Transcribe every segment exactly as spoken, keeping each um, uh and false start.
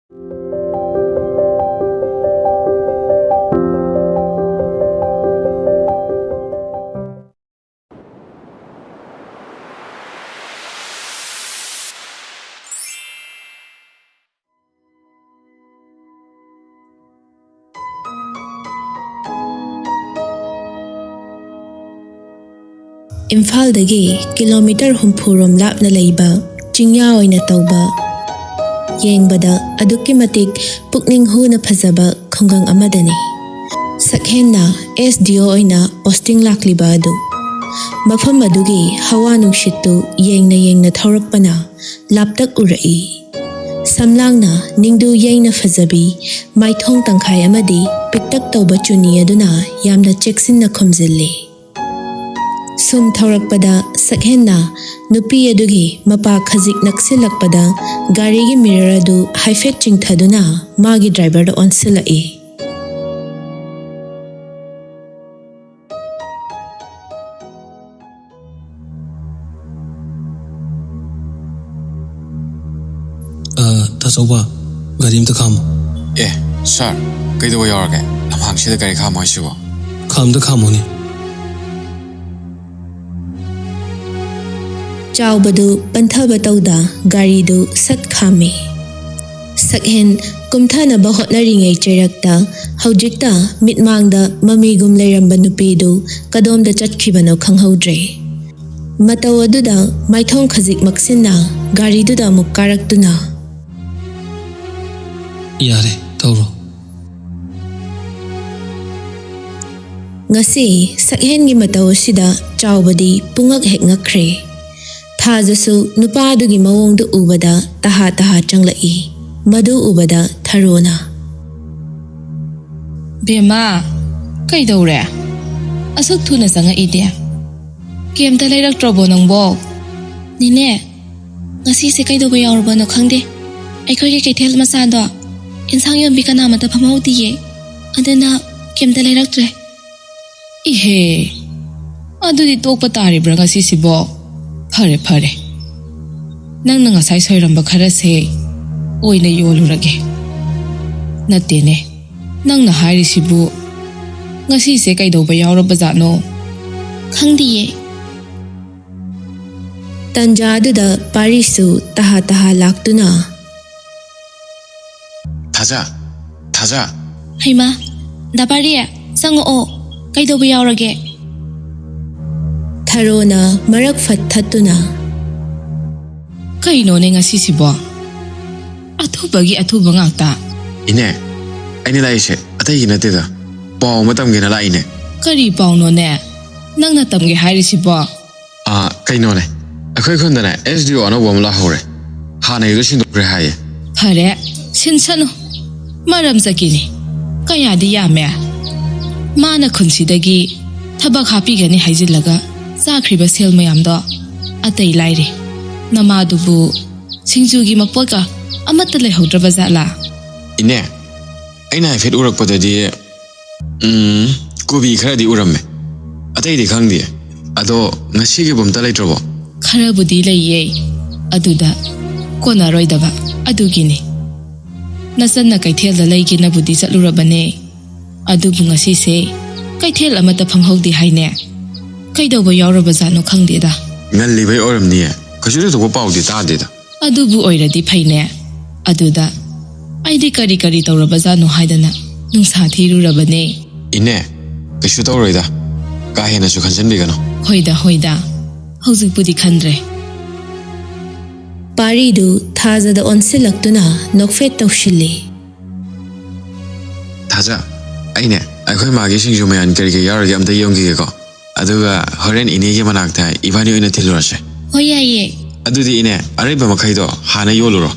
ꯏꯝꯐꯥꯜꯗꯒꯤ ꯀꯤꯂꯣꯃꯤꯇꯔ ꯍꯨꯝꯐꯨ ꯔꯣꯝ ꯂꯥꯞꯅ ꯂꯩꯕ ꯆꯤꯡꯌꯥ ꯑꯣꯏꯅ ꯇꯧꯕ, ꯌꯦꯡꯕꯗ ꯑꯗꯨꯛꯀꯤ ꯃꯇꯤꯛ ꯄꯨꯛꯅꯤꯡ ꯍꯨꯅ ꯐꯖꯕ ꯈꯨꯡꯒꯪ ꯑꯃꯗꯅꯤ꯫ ꯁꯛꯍꯦꯟꯅ ꯑꯦꯁ ꯗꯤ ꯑꯣ ꯑꯣꯏꯅ ꯄꯣꯁꯇꯤꯡ ꯂꯥꯛꯂꯤꯕ ꯑꯗꯨ꯫ ꯃꯐꯝ ꯑꯗꯨꯒꯤ ꯍꯋꯥ ꯅꯨꯡꯁꯤꯠꯇꯨ ꯌꯦꯡꯅ ꯌꯦꯡꯅ ꯊꯧꯔꯛꯄꯅ ꯂꯥꯞꯇꯛ ꯎꯔꯛꯏ꯫ ꯁꯝꯂꯥꯡꯅ ꯅꯤꯡꯗꯨ ꯌꯩꯅ ꯐꯖꯕꯤ ꯃꯥꯏꯊꯣꯡ ꯇꯪꯈꯥꯏ ꯑꯃꯗꯤ ꯄꯤꯛꯇꯛ ꯇꯧꯕ ꯆꯨꯅꯤ ꯑꯗꯨꯅ ꯌꯥꯝꯅ ꯆꯦꯛꯁꯤꯟꯅ ꯈꯨꯝꯖꯤꯜꯂꯤ꯫ ꯁꯨꯝ ꯊꯧꯔꯛꯄꯗ ꯁꯛꯍꯦꯟꯅ ꯅꯨꯄꯤ ꯑꯗꯨꯒꯤ ꯃꯄꯥ ꯈꯖꯤꯛ ꯅꯛꯁꯤꯜꯂꯛꯄꯗ ꯒꯥꯔꯤꯒꯤ ꯃꯤꯔꯔ ꯑꯗꯨ ꯍꯥꯏꯐꯦꯠ ꯆꯤꯡꯊꯗꯨꯅ ꯃꯥꯒꯤ ꯗ꯭ꯔꯥꯏꯚꯔꯗ ꯑꯣꯟꯁꯤꯜꯂꯛꯏ꯫ ꯑ, ꯇꯥꯆꯧꯕ, ꯒꯥꯔꯤ ꯑꯝꯇ ꯈꯥꯝꯃꯣ꯫ ꯑꯦ, ꯁꯥꯔ, ꯀꯩꯗꯧꯕ ꯌꯥꯎꯔꯒꯦ? ꯂꯝꯍꯥꯡꯁꯤꯗ ꯒꯥꯔꯤ ꯈꯥꯝꯃꯣ ꯍꯥꯏꯁꯤꯕꯣ? ꯈꯥꯝꯗ ꯈꯥꯝꯃꯣꯅꯦ꯫ ꯆꯥꯎꯕꯗꯨ ꯄꯟꯊꯕ ꯇꯧꯗ ꯒꯥꯔꯤꯗꯨ ꯁꯠ ꯈꯥꯝꯃꯤ꯫ ꯁꯛꯍꯦꯟ ꯀꯨꯝꯊꯅꯕ ꯍꯣꯠꯅꯔꯤꯉꯩ ꯆꯩꯔꯛꯇ ꯍꯧꯖꯤꯛꯇ ꯃꯤꯠꯃꯥꯡꯗ ꯃꯃꯤꯒꯨꯝ ꯂꯩꯔꯝꯕ ꯅꯨꯄꯤꯗꯨ ꯀꯗꯣꯝꯗ ꯆꯠꯈꯤꯕꯅꯣ ꯈꯪꯍꯧꯗ꯭ꯔꯦ꯫ ꯃꯇꯧ ꯑꯗꯨꯗ ꯃꯥꯏꯊꯣꯡ ꯈꯖꯤꯛ ꯃꯛꯁꯤꯟꯅ ꯒꯥꯔꯤꯗꯨꯗ ꯑꯃꯨꯛ ꯀꯥꯔꯛꯇꯨꯅ, ꯌꯥꯔꯦ, ꯊꯧꯔꯣ꯫ ꯉꯁꯤ ꯁꯛꯍꯦꯟꯒꯤ ꯃꯇꯧ ꯑꯁꯤꯗ ꯆꯥꯎꯕꯗꯤ ꯄꯨꯡꯉꯛ ꯍꯦꯛ ꯉꯛꯈ꯭ꯔꯦ꯫ ꯊꯥꯖꯁꯨ ꯅꯨꯄꯥꯗꯨꯒꯤ ꯃꯑꯣꯡꯗꯨ ꯎꯕꯗ ꯇꯍꯥ ꯇꯍꯥ ꯆꯪꯂꯛꯏ꯫ ꯃꯗꯨ ꯎꯕꯗ ꯊꯔꯣꯅ, "ꯕꯦꯝꯃ, ꯀꯩꯗꯧꯔꯦ? ꯑꯁꯨꯛ ꯊꯨꯅ ꯆꯪꯉꯛꯏꯗꯤ? ꯀꯩꯝꯇ ꯂꯩꯔꯛꯇ꯭ꯔꯕꯣ ꯅꯪꯕꯣ?" "ꯅꯦꯅꯦ, ꯉꯁꯤꯁꯦ ꯀꯩꯗꯧꯕ ꯌꯥꯎꯔꯕꯅꯣ ꯈꯪꯗꯦ꯫ ꯑꯩꯈꯣꯏꯒꯤ ꯀꯩꯊꯦꯜ ꯃꯆꯥꯗꯣ ꯏꯟꯁꯥꯡ ꯌꯣꯟꯕꯤ ꯀꯅꯥꯃꯠꯇ ꯐꯝꯍꯧꯗꯤꯌꯦ꯫ ꯑꯗꯨꯅ ꯀꯩꯝꯇ ꯂꯩꯔꯛꯇ꯭ꯔꯦ꯫" "ꯏꯍꯦ, ꯑꯗꯨꯗꯤ ꯇꯣꯛꯄ ꯇꯥꯔꯤꯕ꯭ꯔꯥ ꯉꯁꯤꯁꯤꯕꯣ? ꯐꯔꯦ, ꯐꯔꯦ꯫ ꯅꯪꯅ ꯉꯁꯥꯏ ꯁꯣꯏꯔꯝꯕ ꯈꯔꯁꯦ ꯑꯣꯏꯅ ꯌꯣꯜꯂꯨꯔꯒꯦ꯫ ꯅꯠꯇꯦꯅꯦ, ꯅꯪꯅ ꯍꯥꯏꯔꯤꯁꯤꯕꯨ ꯉꯁꯤꯁꯦ ꯀꯩꯗꯧꯕ ꯌꯥꯎꯔꯕꯖꯥꯠꯅꯣ? ꯈꯪꯗꯤꯌꯦ꯫ ꯇꯟꯖꯥꯗꯨꯗ ꯄꯥꯔꯤꯁꯨ ꯇꯍꯥ ꯇꯍꯥ ꯂꯥꯛꯇꯨꯅ, "ꯊꯥꯖ, ꯊꯥꯖ!" ꯍꯩꯃꯥ, ꯗꯥ ꯄꯥꯔꯤ, ꯆꯪꯉꯛꯑꯣ꯫ ꯀꯩꯗꯧꯕ ꯌꯥꯎꯔꯒꯦ? ꯊꯔꯣꯅ ꯃꯔꯛ ꯐꯠ ꯊꯠꯇꯨꯅ, "ꯀꯩꯅꯣꯅꯦ ꯉꯁꯤꯁꯤꯕꯣ? ꯑꯊꯨꯕꯒꯤ ꯑꯊꯨꯕ ꯉꯥꯛꯇ!" "ꯏꯅꯦ, ꯑꯩꯅ ꯂꯥꯛꯏꯁꯦ ꯑꯇꯩꯒꯤ ꯅꯠꯇꯦꯗ, ꯄꯥꯎ ꯑꯃ ꯇꯝꯒꯦꯅ ꯂꯥꯛꯏꯅꯦ꯫" "ꯀꯔꯤ ꯄꯥꯎꯅꯣꯅꯦ ꯅꯪꯅ ꯇꯝꯒꯦ ꯍꯥꯏꯔꯤꯁꯤꯕꯣ?" "ꯑꯥ, ꯀꯩꯅꯣꯅꯦ, ꯑꯩꯈꯣꯏ ꯈꯨꯟꯗꯅꯦ ꯑꯦꯁ ꯗꯤ ꯑꯣ ꯑꯅꯧꯕ ꯑꯃ ꯂꯥꯛꯍꯧꯔꯦ꯫ ꯍꯥꯟꯅꯒꯤꯗꯣ ꯁꯤꯟꯗꯣꯛꯈ꯭ꯔꯦ ꯍꯥꯏꯌꯦ꯫" "ꯐꯔꯦ, ꯁꯤꯟꯁꯅꯨ꯫ ꯃꯔꯝ ꯆꯠꯀꯤꯅꯤ꯫ ꯀꯌꯥꯗꯤ ꯌꯥꯝꯃꯦ꯫ ꯃꯥꯅ ꯈꯨꯟꯁꯤꯗꯒꯤ ꯊꯕꯛ ꯍꯥꯞꯄꯤꯒꯅꯤ ꯍꯥꯏꯖꯤꯜꯂꯒ ꯆꯥꯈ꯭ꯔꯤꯕ ꯁꯦꯜ ꯃꯌꯥꯝꯗꯣ꯫ ꯑꯇꯩ ꯂꯥꯏꯔꯤ, ꯅꯃꯥꯗꯨꯕꯨ ꯁꯤꯡꯖꯨꯒꯤ ꯃꯄꯣꯠꯀ ꯑꯃꯠꯇ ꯂꯩꯍꯧꯗ꯭ꯔꯕ ꯖꯥꯠꯂꯥ?" "ꯏꯅꯦ, ꯑꯩꯅ ꯍꯥꯏꯐꯦꯠ ꯎꯔꯛꯄꯗꯗꯤ, ꯎꯝ, ꯀꯣꯕꯤ ꯈꯔꯗꯤ ꯎꯔꯝꯃꯦ꯫ ꯑꯇꯩꯗꯤ ꯈꯪꯗꯦ꯫ ꯑꯗꯣ ꯉꯁꯤꯒꯤꯕꯨ ꯑꯝꯇ ꯂꯩꯇ꯭ꯔꯕꯣ?" "ꯈꯔꯕꯨꯗꯤ ꯂꯩꯌꯦ, ꯑꯗꯨꯗ ꯀꯣꯟꯅꯔꯣꯏꯗꯕ ꯑꯗꯨꯒꯤꯅꯤ꯫ ꯅꯆꯟꯅ ꯀꯩꯊꯦꯜꯗ ꯂꯩꯒꯦꯅꯕꯨꯗꯤ ꯆꯠꯂꯨꯔꯕꯅꯦ, ꯑꯗꯨꯕꯨ ꯉꯁꯤꯁꯦ ꯀꯩꯊꯦꯜ ꯑꯃꯠꯇ ꯐꯝꯍꯧꯗꯦ ꯍꯥꯏꯅꯦ꯫ ꯀꯩꯗꯧꯕ ꯌꯥꯎꯔꯕꯖꯥꯠꯅꯣ ꯈꯪꯗꯦꯗ꯫" "ꯉꯜꯂꯤꯕꯩ ꯑꯣꯏꯔꯝꯅꯤꯌꯦ꯫ ꯀꯩꯁꯨ ꯊꯣꯏꯗꯣꯛꯄ ꯄꯥꯎꯗꯤ ꯇꯥꯗꯦꯗ꯫" "ꯑꯗꯨꯕꯨ ꯑꯣꯏꯔꯗꯤ ꯐꯩꯅꯦ꯫ ꯑꯗꯨꯗ ꯑꯩꯗꯤ ꯀꯔꯤ ꯀꯔꯤ ꯇꯧꯔꯕꯖꯥꯠꯅꯣ ꯍꯥꯏꯗꯅ ꯅꯨꯡꯁꯥ ꯊꯤꯔꯨꯔꯕꯅꯦ꯫" "ꯏꯅꯦ, ꯀꯩꯁꯨ ꯇꯧꯔꯣꯏꯗ꯫ ꯀꯥ ꯍꯦꯟꯅꯁꯨ ꯈꯟꯖꯟꯕꯤꯒꯅꯨ꯫" "ꯍꯣꯏꯗ, ꯍꯣꯏꯗ꯫ ꯍꯧꯖꯤꯛꯄꯨꯗꯤ ꯈꯟꯗ꯭ꯔꯦ꯫" ꯄꯥꯔꯤꯗꯨ ꯊꯥꯖꯗ ꯑꯣꯟꯁꯤꯜꯂꯛꯇꯨꯅ ꯅꯣꯛꯐꯦꯠ ꯇꯧꯁꯤꯜꯂꯤ꯫ "ꯊꯥꯖ, ꯑꯩꯅꯦ, ꯑꯩꯈꯣꯏ ꯃꯥꯒꯤ ꯁꯤꯡꯖꯨ ꯃꯌꯥꯟ ꯀꯔꯤ ꯀꯔꯤ ꯌꯥꯎꯔꯤꯒꯦ ꯑꯝꯇ ꯌꯦꯡꯈꯤꯒꯦꯀꯣ꯫ ꯑꯗꯨꯒ ꯍꯣꯔꯦꯟ ꯏꯅꯦꯒꯤ ꯃꯅꯥꯛꯇ ꯏꯕꯥꯅꯤ ꯑꯣꯏꯅ ꯊꯤꯜꯂꯨꯔꯁꯦ꯫" "ꯍꯣꯏ, ꯌꯥꯏꯌꯦ꯫" "ꯑꯗꯨꯗꯤ ꯏꯅꯦ, ꯑꯔꯩꯕ ꯃꯈꯩꯗꯣ ꯍꯥꯟꯅ ꯌꯣꯜꯂꯨꯔꯣ꯫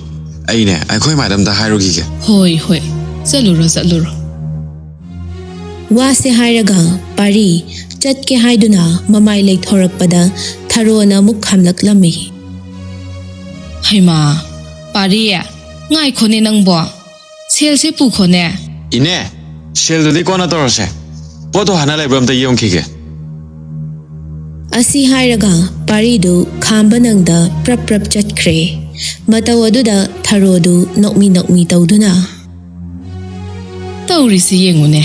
ꯑꯩꯅꯦ, ꯑꯩꯈꯣꯏ ꯃꯥꯗ ꯑꯝꯇ ꯍꯥꯏꯔꯨꯈꯤꯒꯦ꯫" "ꯍꯣꯏ, ꯍꯣꯏ꯫ ꯆꯠꯂꯨꯔꯣ, ꯆꯠꯂꯨꯔꯣ꯫" ꯋꯥꯁꯦ ꯍꯥꯏꯔꯒ ꯄꯥꯔꯤ ꯆꯠꯀꯦ ꯍꯥꯏꯗꯨꯅ ꯃꯃꯥꯏ ꯂꯩꯊꯣꯔꯛꯄꯗ ꯊꯔꯣꯅ ꯑꯃꯨꯛ ꯈꯥꯝꯂꯛꯂꯝꯃꯤ꯫ "ꯍꯩꯃꯥ, ꯄꯥꯔꯤ, ꯉꯥꯏꯈꯣꯅꯦ ꯅꯪꯕꯣ꯫ ꯁꯦꯜꯁꯦ ꯄꯨꯈꯣꯅꯦ꯫" "ꯏꯅꯦ, ꯁꯦꯜꯗꯨꯗꯤ ꯀꯣꯟꯅ ꯇꯧꯔꯁꯦ꯫ ꯄꯣꯠꯇꯣ ꯍꯥꯟꯅ ꯂꯩꯕ꯭ꯔꯥ ꯑꯝꯇ ꯌꯦꯡꯈꯤꯒꯦ꯫" ꯑꯁꯤ ꯍꯥꯏꯔꯒ ꯄꯥꯔꯤꯗꯨ ꯈꯥꯝꯕ ꯅꯪꯗ ꯄ꯭ꯔꯞ ꯄ꯭ꯔꯞ ꯆꯠꯈ꯭ꯔꯦ꯫ ꯃꯇꯧ ꯑꯗꯨꯗ ꯊꯔꯣꯗꯨ ꯅꯣꯛꯃꯤ ꯅꯣꯛꯃꯤ ꯇꯧꯗꯨꯅ, "ꯇꯧꯔꯤꯁꯤ ꯌꯦꯡꯉꯨꯅꯦ,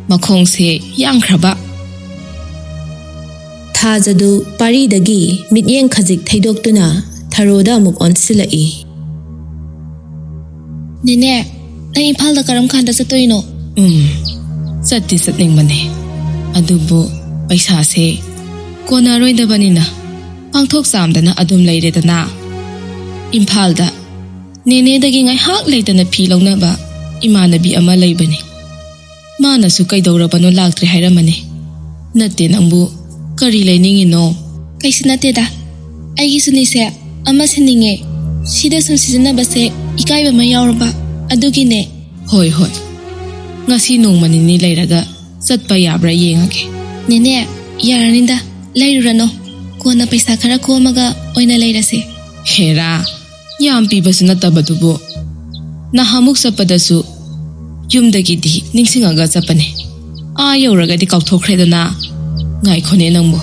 ꯃꯈꯣꯡꯁꯦ ꯌꯥꯡꯈ꯭ꯔꯕ꯫" ꯊꯥꯖꯗꯨ ꯄꯥꯔꯤꯗꯒꯤ ꯃꯤꯠꯌꯦꯡ ꯈꯖꯤꯛ ꯊꯩꯗꯣꯛꯇꯨꯅ ꯊꯔꯣꯗ ꯑꯃꯨꯛ ꯑꯣꯟꯁꯤꯜꯂꯛꯏ꯫ "ꯅꯦꯅꯦ, ꯅꯪ ꯏꯝꯐꯥꯜꯗ ꯀꯔꯝ ꯀꯥꯟꯗ ꯆꯠꯇꯣꯏꯅꯣ?" "ꯎꯝ, ꯆꯠꯇꯤ ꯆꯠꯅꯤꯡꯕꯅꯦ, ꯑꯗꯨꯕꯨ ꯄꯩꯁꯥꯁꯦ ꯀꯣꯟꯅꯔꯣꯏꯗꯕꯅꯤꯅ ꯄꯥꯡꯊꯣꯛ ꯆꯥꯝꯗꯅ ꯑꯗꯨꯝ ꯂꯩꯔꯦꯗꯅ꯫ ꯏꯝꯐꯥꯜꯗ ꯅꯦꯅꯦꯗꯒꯤ ꯉꯥꯏꯍꯥꯛ ꯂꯩꯇꯅ ꯐꯤ ꯂꯧꯅꯕ ꯏꯃꯥꯟꯅꯕꯤ ꯑꯃ ꯂꯩꯕꯅꯤ꯫ ꯃꯥꯅꯁꯨ ꯀꯩꯗꯧꯔꯕꯅꯣ ꯂꯥꯛꯇ꯭ꯔꯦ ꯍꯥꯏꯔꯝꯃꯅꯤ꯫ ꯅꯠꯇꯦ ꯅꯪꯕꯨ ꯀꯔꯤ ꯂꯩꯅꯤꯡꯉꯤꯅꯣ?" "ꯀꯩꯁꯨ ꯅꯠꯇꯦꯗ, ꯑꯩꯒꯤꯁꯨꯅꯤꯁꯦ ꯑꯃ ꯁꯤꯟꯅꯤꯡꯉꯦ꯫ ꯁꯤꯗ ꯁꯨꯝ ꯁꯤꯖꯤꯟꯅꯕꯁꯦ ꯏꯀꯥꯏꯕ ꯑꯃ ꯌꯥꯎꯔꯕ, ꯑꯗꯨꯒꯤꯅꯦ꯫" "ꯍꯣꯏ, ꯍꯣꯏ, ꯉꯁꯤ ꯅꯣꯡꯃ ꯅꯤꯅꯤ ꯂꯩꯔꯒ ꯆꯠꯄ ꯌꯥꯕ꯭ꯔꯥ ꯌꯦꯡꯉꯒꯦ꯫" "ꯅꯦꯅꯦ, ꯌꯥꯔꯅꯤꯗ, ꯂꯩꯔꯨꯔꯅꯨ꯫ ꯀꯣꯟꯅ ꯄꯩꯁꯥ ꯈꯔ ꯈꯣꯝꯃꯒ ꯑꯣꯏꯅ ꯂꯩꯔꯁꯦ꯫" "ꯍꯦꯔꯥ, ꯌꯥꯝ ꯄꯤꯕꯁꯨ ꯅꯠꯇꯕꯗꯨꯕꯨ꯫ ꯅꯍꯥꯟꯃꯨꯛ ꯆꯠꯄꯗꯁꯨ ꯌꯨꯝꯗꯒꯤꯗꯤ ꯅꯤꯡꯁꯤꯡꯉꯒ ꯆꯠꯄꯅꯦ, ꯑꯥ ꯌꯧꯔꯒꯗꯤ ꯀꯥꯎꯊꯣꯛꯈ꯭ꯔꯦꯗꯅ꯫ ꯉꯥꯏꯈꯣꯅꯦ ꯅꯪꯕꯨ,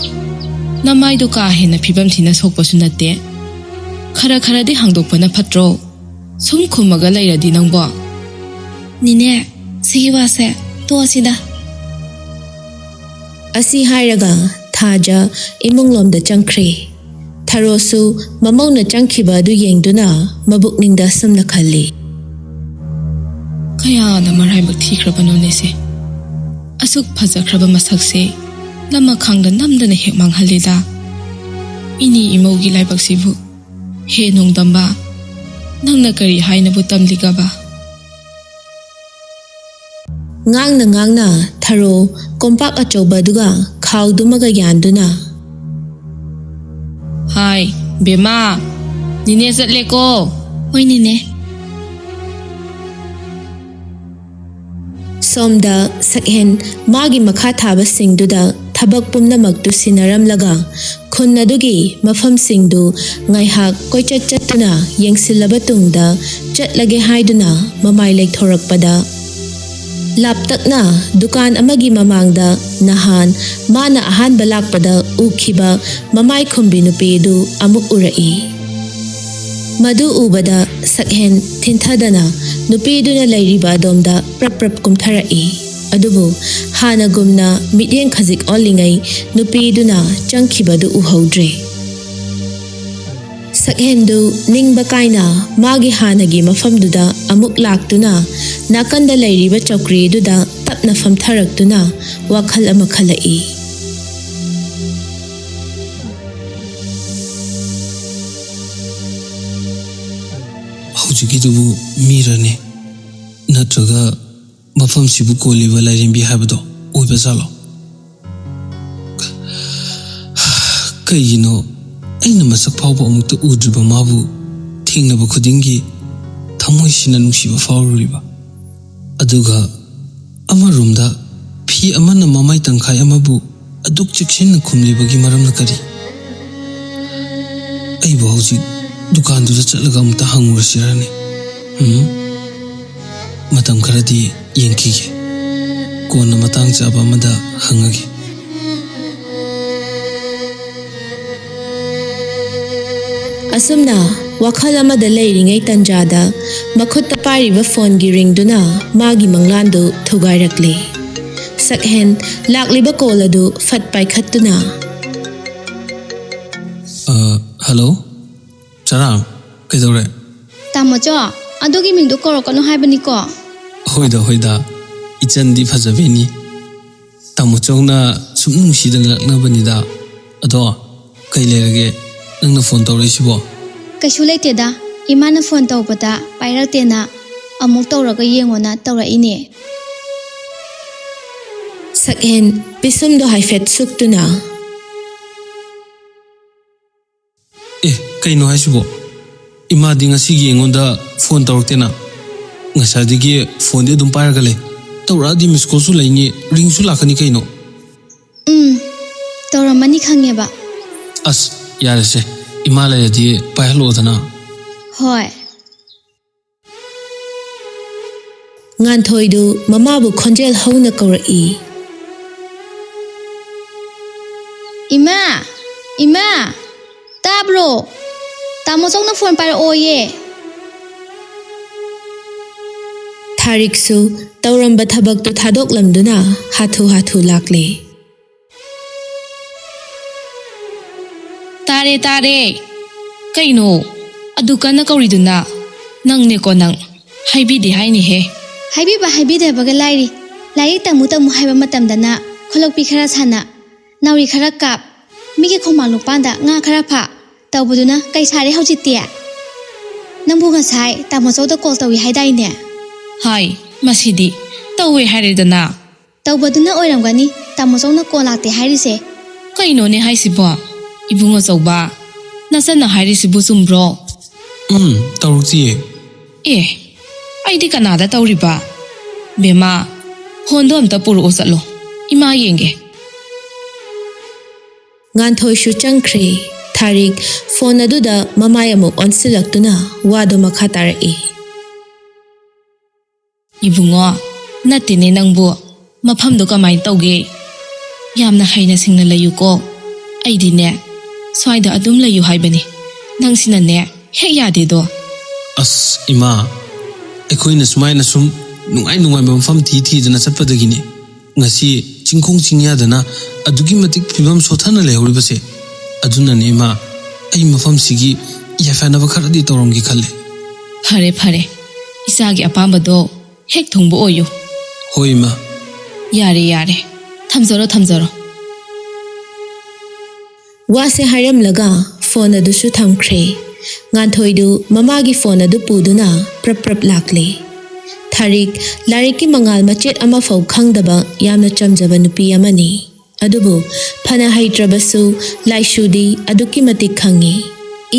ꯅꯃꯥꯏꯗꯣ ꯀꯥ ꯍꯦꯟꯅ ꯐꯤꯕꯝ ꯊꯤꯅ ꯁꯣꯛꯄꯁꯨ ꯅꯠꯇꯦ꯫ ꯈꯔ ꯈꯔꯗꯤ ꯍꯥꯡꯗꯣꯛꯄꯅ ꯐꯠꯇ꯭ꯔꯣ? ꯁꯨꯝ ꯈꯨꯝꯃꯒ ꯂꯩꯔꯗꯤ ꯅꯪꯕꯣ꯫" "ꯅꯤꯅꯦ, ꯁꯤꯒꯤ ꯋꯥꯁꯦ ꯇꯣꯛꯑꯁꯤꯗ꯫" ꯑꯁꯤ ꯍꯥꯏꯔꯒ ꯊꯥꯖ ꯏꯃꯨꯡꯂꯣꯝꯗ ꯆꯪꯈ꯭ꯔꯦ꯫ ꯊꯔꯣꯁꯨ ꯃꯃꯧꯅ ꯆꯪꯈꯤꯕ ꯑꯗꯨ ꯌꯦꯡꯗꯨꯅ ꯃꯕꯨꯛꯅꯤꯡꯗ ꯑꯁꯨꯝꯅ ꯈꯜꯂꯤ꯫ "ꯀꯌꯥꯗ ꯃꯔꯥꯏꯕꯛ ꯊꯤꯈ꯭ꯔꯕꯅꯣꯅꯦ ꯁꯦ꯫ ꯑꯁꯨꯛ ꯐꯖꯈ꯭ꯔꯕ ꯃꯁꯛꯁꯦ ꯂꯃꯈꯥꯡꯗ ꯅꯝꯗꯅ ꯍꯦꯛ ꯃꯥꯡꯍꯜꯂꯤꯗ꯫ ꯏꯅꯤ ꯏꯃꯧꯒꯤ ꯂꯥꯏꯕꯛꯁꯤꯕꯨ꯫ ꯍꯦ ꯅꯣꯡꯗꯝꯕ, ꯅꯪꯅ ꯀꯔꯤ ꯍꯥꯏꯅꯕꯨ ꯇꯝꯂꯤꯒꯕ?" ꯉꯥꯡꯅ ꯉꯥꯡꯅ ꯊꯔꯣ ꯀꯣꯝꯄꯥꯛ ꯑꯆꯧꯕ ꯑꯗꯨꯒ ꯈꯥꯎꯗꯨꯃꯒ ꯌꯥꯟꯗꯨꯅ, "ꯍꯥꯏ, ꯕꯦꯝꯃ, ꯅꯤꯅꯦ ꯆꯠꯂꯦꯀꯣ꯫" "ꯍꯣꯏ, ꯅꯤꯅꯦ꯫" ꯁꯣꯝꯗ ꯁꯛꯍꯦꯟ ꯃꯥꯒꯤ ꯃꯈꯥ ꯊꯥꯕꯁꯤꯡꯗꯨꯗ ꯊꯕꯛ ꯄꯨꯝꯅꯃꯛꯇꯨ ꯁꯤꯟꯅꯔꯝꯂꯒ ꯈꯨꯟ ꯑꯗꯨꯒꯤ ꯃꯐꯝꯁꯤꯡꯗꯨ ꯉꯥꯏꯍꯥꯛ ꯀꯣꯏꯆꯠ ꯆꯠꯇꯨꯅ ꯌꯦꯡꯁꯤꯜꯂꯕ ꯇꯨꯡꯗ ꯆꯠꯂꯒꯦ ꯍꯥꯏꯗꯨꯅ ꯃꯃꯥꯏ ꯂꯩꯊꯣꯔꯛꯄꯗ, ꯂꯥꯞꯇꯛꯅ ꯗꯨꯀꯥꯟ ꯑꯃꯒꯤ ꯃꯃꯥꯡꯗ ꯅꯍꯥꯟ ꯃꯥꯅ ꯑꯍꯥꯟꯕ ꯂꯥꯛꯄꯗ ꯎꯈꯤꯕ ꯃꯃꯥꯏ ꯈꯨꯝꯕꯤ ꯅꯨꯄꯤ ꯑꯗꯨ ꯑꯃꯨꯛ ꯎꯔꯛꯏ꯫ ꯃꯗꯨ ꯎꯕꯗ ꯁꯛꯍꯦꯟ ꯊꯤꯟꯊꯗꯅ ꯅꯨꯄꯤꯗꯨꯅ ꯂꯩꯔꯤꯕ ꯑꯗꯣꯝꯗ ꯄ꯭ꯔꯞ ꯄ꯭ꯔꯞ ꯀꯨꯝꯊꯔꯛꯏ꯫ ꯑꯗꯨꯕꯨ ꯍꯥꯟꯅꯒꯨꯝꯅ ꯃꯤꯠꯌꯦꯡ ꯈꯖꯤꯛ ꯑꯣꯜꯂꯤꯉꯩ ꯅꯨꯄꯤꯗꯨꯅ ꯆꯪꯈꯤꯕꯗꯨ ꯎꯍꯧꯗ꯭ꯔꯦ꯫ ꯁꯛꯍꯦꯟꯗꯨ ꯅꯤꯡꯕ ꯀꯥꯏꯅ ꯃꯥꯒꯤ ꯍꯥꯟꯅꯒꯤ ꯃꯐꯝꯗꯨꯗ ꯑꯃꯨꯛ ꯂꯥꯛꯇꯨꯅ ꯅꯥꯀꯟꯗ ꯂꯩꯔꯤꯕ ꯆꯧꯀ꯭ꯔꯤꯗꯨꯗ ꯇꯞꯅ ꯐꯝꯊꯔꯛꯇꯨꯅ ꯋꯥꯈꯜ ꯑꯃ ꯈꯜꯂꯛꯏ꯫ ꯍꯧꯖꯤꯛꯀꯤꯗꯨꯕꯨ ꯃꯤꯔꯅꯦ? ꯅꯠꯇ꯭ꯔꯒ ꯃꯐꯝꯁꯤꯕꯨ ꯀꯣꯜꯂꯤꯕ ꯂꯥꯏꯔꯦꯝꯕꯤ ꯍꯥꯏꯕꯗꯣ ꯑꯣꯏꯕ ꯖꯥꯠꯂꯣ? ꯀꯩꯒꯤꯅꯣ ꯑꯩꯅ ꯃꯁꯛ ꯐꯥꯎꯕ ꯑꯃꯨꯛꯇ ꯎꯗ꯭ꯔꯤꯕ ꯃꯥꯕꯨ ꯊꯦꯡꯅꯕ ꯈꯨꯗꯤꯡꯒꯤ ꯊꯃꯣꯏꯁꯤꯅ ꯅꯨꯡꯁꯤꯕ ꯐꯥꯎꯔꯨꯔꯤꯕ? ꯑꯗꯨꯒ ꯑꯃꯔꯣꯝꯗ ꯐꯤ ꯑꯃꯅ ꯃꯃꯥꯏ ꯇꯪꯈꯥꯏ ꯑꯃꯕꯨ ꯑꯗꯨꯛ ꯆꯦꯛꯁꯤꯟꯅ ꯈꯨꯝꯂꯤꯕꯒꯤ ꯃꯔꯝꯅ ꯀꯔꯤ? ꯑꯩꯕꯨ ꯍꯧꯖꯤꯛ ꯗꯨꯀꯥꯟꯗꯨꯗ ꯆꯠꯂꯒ ꯑꯃꯨꯛꯇ ꯍꯪꯉꯨꯔꯁꯤꯔꯅꯦ? ꯎꯝ? ꯃꯇꯝ ꯈꯔꯗꯤ ꯌꯦꯡꯈꯤꯒꯦ꯫ ꯀꯣꯟꯅ ꯃꯇꯥꯡ ꯆꯥꯕ ꯑꯃꯗ ꯍꯪꯉꯒꯦ꯫ ꯑꯁꯨꯝꯅ ꯋꯥꯈꯜ ꯑꯃꯗ ꯂꯩꯔꯤꯉꯩ ꯇꯟꯖꯥꯗ ꯃꯈꯨꯠꯇ ꯄꯥꯏꯔꯤꯕ ꯐꯣꯟꯒꯤ ꯔꯤꯡꯗꯨꯅ ꯃꯥꯒꯤ ꯃꯪꯂꯥꯟꯗꯨ ꯊꯨꯒꯥꯏꯔꯛꯂꯦ꯫ ꯁꯛꯍꯦꯟ ꯂꯥꯛꯂꯤꯕ ꯀꯣꯜ ꯑꯗꯨ ꯐꯠ ꯄꯥꯏꯈꯠꯇꯨꯅ, ꯑ, ꯍꯜꯂꯣ? ꯆꯔꯥꯡ, ꯀꯩꯗꯧꯔꯦ? ꯇꯥꯃꯣꯆꯧ, ꯑꯗꯨꯒꯤ ꯃꯤꯡꯗꯣ ꯀꯧꯔꯛꯀꯅꯨ ꯍꯥꯏꯕꯅꯤꯀꯣ꯫ ꯍꯣꯏꯗ, ꯍꯣꯏꯗ, ꯏꯆꯟꯗꯤ ꯐꯖꯕꯤꯅꯤ꯫ ꯇꯥꯃꯣꯆꯧꯅ ꯁꯨꯝ ꯅꯨꯡꯁꯤꯗꯅ ꯂꯛꯅꯕꯅꯤꯗ꯫ ꯑꯗꯣ, ꯀꯩ ꯂꯩꯔꯒꯦ ꯅꯪꯅ ꯐꯣꯟ ꯇꯧꯔꯛꯏꯁꯤꯕꯣ? ꯀꯩꯁꯨ ꯂꯩꯇꯦꯗ, ꯏꯃꯥꯅ ꯐꯣꯟ ꯇꯧꯕꯗ ꯄꯥꯏꯔꯛꯇꯦꯅ ꯑꯃꯨꯛ ꯇꯧꯔꯒ ꯌꯦꯡꯉꯣꯅ ꯇꯧꯔꯛꯏꯅꯦ꯫ ꯁꯛꯍꯦꯟ ꯄꯤꯁꯨꯝꯗꯣ ꯍꯥꯏꯐꯦꯠ ꯁꯨꯛꯇꯨꯅ, ꯑꯦ, ꯀꯩꯅꯣ ꯍꯥꯏꯁꯤꯕꯣ? ꯏꯃꯥꯗꯤ ꯉꯁꯤꯒꯤ ꯑꯩꯉꯣꯟꯗ ꯐꯣꯟ ꯇꯧꯔꯛꯇꯦꯅ꯫ ꯉꯁꯥꯏꯗꯒꯤ ꯐꯣꯟꯗꯤ ꯑꯗꯨꯝ ꯄꯥꯏꯔꯒ ꯂꯩ꯫ ꯇꯧꯔꯛꯑꯗꯤ ꯃꯤꯁ ꯀꯣꯜꯁꯨ ꯂꯩꯅꯤ, ꯔꯤꯡꯁꯨ ꯂꯥꯛꯀꯅꯤ ꯀꯩꯅꯣ꯫ ꯎꯝ, ꯇꯧꯔꯝꯃꯅꯤ ꯈꯪꯉꯦꯕ꯫ ꯑꯁ, ꯌꯥꯔꯦꯁꯦ꯫ ꯏꯃꯥ ꯂꯩꯔꯗꯤ ꯄꯥꯏꯍꯜꯂꯛꯑꯣꯗꯅ꯫ ꯍꯣꯏ꯫ ꯉꯥꯟꯊꯣꯏꯗꯨ ꯃꯃꯥꯕꯨ ꯈꯣꯟꯖꯦꯜ ꯍꯧꯅ ꯀꯧꯔꯛꯏ꯫ ꯏꯃꯥ! ꯏꯃꯥ! ꯇꯥꯕ꯭ꯔꯣ? ꯇꯥꯃꯣ ꯆꯧꯅ ꯐꯣꯟ ꯄꯥꯏꯔꯛꯑꯣꯌꯦ꯫ ꯊꯥꯔꯤꯛꯁꯨ ꯇꯧꯔꯝꯕ ꯊꯕꯛꯇꯨ ꯊꯥꯗꯣꯛꯂꯝꯗꯨꯅ ꯍꯥꯊꯨ ꯍꯥꯊꯨ ꯂꯥꯛꯂꯦ꯫ "ꯇꯥꯔꯦ, ꯇꯥꯔꯦ꯫ ꯀꯩꯅꯣ ꯑꯗꯨ ꯀꯟꯅ ꯀꯧꯔꯤꯗꯨꯅ? ꯅꯪꯅꯦꯀꯣ ꯅꯪ꯫ ꯍꯥꯏꯕꯤꯗꯦ ꯍꯥꯏꯅꯤꯍꯦ꯫" ꯍꯥꯏꯕꯤꯕ ꯍꯥꯏꯕꯤꯗꯕꯒ ꯂꯥꯏꯔꯤ꯫ ꯂꯥꯏꯔꯤꯛ ꯇꯝꯃꯨ ꯇꯝꯃꯨ ꯍꯥꯏꯕ ꯃꯇꯝꯗꯅ ꯈꯣꯂꯣꯛꯄꯤ ꯈꯔ ꯁꯥꯟꯅ, ꯅꯥꯎꯔꯤ ꯈꯔ ꯀꯥꯞ, ꯃꯤꯒꯤ ꯈꯣꯡꯕꯥꯟ ꯂꯨꯛꯄꯥꯟꯗ ꯉꯥ ꯈꯔ ꯐꯥ ꯇꯧꯕꯗꯨꯅ ꯀꯩ ꯁꯥꯔꯦ ꯍꯧꯖꯤꯛꯇꯤ? ꯅꯪꯕꯨ ꯉꯁꯥꯏ ꯇꯥꯃꯣ ꯆꯧꯗ ꯀꯣꯜ ꯇꯧꯏ ꯍꯥꯏꯗꯥꯏꯅꯦ? ꯍꯥꯏ, ꯃꯁꯤꯗꯤ ꯇꯧꯋꯦ ꯍꯥꯏꯔꯦꯗꯅ꯫ ꯇꯧꯕꯗꯨꯅ ꯑꯣꯏꯔꯝꯒꯅꯤ ꯇꯥꯃꯣ ꯆꯧꯅ ꯀꯣꯜ ꯂꯥꯛꯇꯦ ꯍꯥꯏꯔꯤꯁꯦ꯫ ꯀꯩꯅꯣꯅꯦ ꯍꯥꯏꯁꯤꯕꯣ? ꯏꯕꯨꯡ ꯑꯆꯧꯕ, ꯅꯆꯟꯅ ꯍꯥꯏꯔꯤꯁꯤꯕꯨ ꯆꯨꯝꯕ꯭ꯔꯣ? ꯎꯝ, ꯇꯧꯔꯛꯇꯤꯌꯦ꯫ ꯑꯦ, ꯑꯩꯗꯤ ꯀꯅꯥꯗ ꯇꯧꯔꯤꯕ? ꯕꯦꯝꯃ, ꯐꯣꯟꯗꯣ ꯑꯝꯇ ꯄꯨꯔꯛꯑꯣ ꯆꯠꯂꯣ, ꯏꯃꯥ ꯌꯦꯡꯒꯦ꯫ ꯉꯥꯟꯊꯣꯏꯁꯨ ꯆꯪꯈ꯭ꯔꯦ꯫ ꯊꯥꯔꯤꯛ ꯐꯣꯟ ꯑꯗꯨꯗ ꯃꯃꯥꯏ ꯑꯃꯨꯛ ꯑꯣꯟꯁꯤꯜꯂꯛꯇꯨꯅ ꯋꯥꯗꯨ ꯃꯈꯥ ꯇꯥꯔꯛꯏ꯫ ꯏꯕꯨꯡꯉꯣ, ꯅꯠꯇꯦꯅꯦ ꯅꯪꯕꯨ꯫ ꯃꯐꯝꯗꯣ ꯀꯃꯥꯏꯅ ꯇꯧꯒꯦ? ꯌꯥꯝꯅ ꯍꯩꯅ ꯁꯤꯡꯅ ꯂꯩꯌꯨꯀꯣ꯫ ꯑꯩꯗꯤꯅꯦ, ꯁ꯭ꯋꯥꯏꯗ ꯑꯗꯨꯝ ꯂꯩꯌꯨ ꯍꯥꯏꯕꯅꯤ꯫ ꯅꯪꯁꯤꯅꯅꯦ, ꯍꯦꯛ ꯌꯥꯗꯦꯗꯣ꯫ ꯑꯁ, ꯏꯃꯥ, ꯑꯩꯈꯣꯏꯅ ꯁꯨꯃꯥꯏꯅ ꯁꯨꯝ ꯅꯨꯡꯉꯥꯏ ꯅꯨꯡꯉꯥꯏꯕ ꯃꯐꯝ ꯊꯤ ꯊꯤꯗꯅ ꯆꯠꯄꯗꯒꯤꯅꯦ ꯉꯁꯤ ꯆꯤꯡꯈꯣꯡ ꯆꯤꯡꯌꯥꯗꯅ ꯑꯗꯨꯛꯀꯤ ꯃꯇꯤꯛ ꯐꯤꯕꯝ ꯁꯣꯠꯊꯅ ꯂꯩꯍꯧꯔꯤꯕꯁꯦ꯫ ꯑꯗꯨꯅꯅꯦ, ꯏꯃꯥ, ꯑꯩ ꯃꯐꯝꯁꯤꯒꯤ ꯌꯥꯏꯐꯅꯕ ꯈꯔꯗꯤ ꯇꯧꯔꯝꯒꯦ ꯈꯜꯂꯦ꯫ ꯐꯔꯦ, ꯐꯔꯦ꯫ ꯏꯆꯥꯒꯤ ꯑꯄꯥꯝꯕꯗꯣ ꯍꯦꯛ ꯊꯨꯡꯕ ꯑꯣꯏꯌꯨ꯫ ꯍꯣꯏ, ꯏꯃꯥ꯫ ꯌꯥꯔꯦ, ꯌꯥꯔꯦ꯫ ꯊꯝꯖꯔꯣ, ꯊꯝꯖꯔꯣ꯫ ꯋꯥꯁꯦ ꯍꯥꯏꯔꯝꯂꯒ ꯐꯣꯟ ꯑꯗꯨꯁꯨ ꯊꯝꯈ꯭ꯔꯦ꯫ ꯉꯥꯟꯊꯣꯏꯗꯨ ꯃꯃꯥꯒꯤ ꯐꯣꯟ ꯑꯗꯨ ꯄꯨꯗꯨꯅ ꯄ꯭ꯔꯞ ꯄ꯭ꯔꯞ ꯂꯥꯛꯂꯦ꯫ ꯊꯥꯔꯤꯛ ꯂꯥꯏꯔꯤꯛꯀꯤ ꯃꯉꯥꯜ ꯃꯆꯦꯠ ꯑꯃꯐꯥꯎ ꯈꯪꯗꯕ ꯌꯥꯝꯅ ꯆꯝꯖꯕ ꯅꯨꯄꯤ ꯑꯃꯅꯤ꯫ ꯑꯗꯨꯕꯨ ꯐꯅ ꯍꯩꯇ꯭ꯔꯕꯁꯨ ꯂꯥꯏꯁꯨꯗꯤ ꯑꯗꯨꯛꯀꯤ ꯃꯇꯤꯛ ꯈꯪꯉꯤ꯫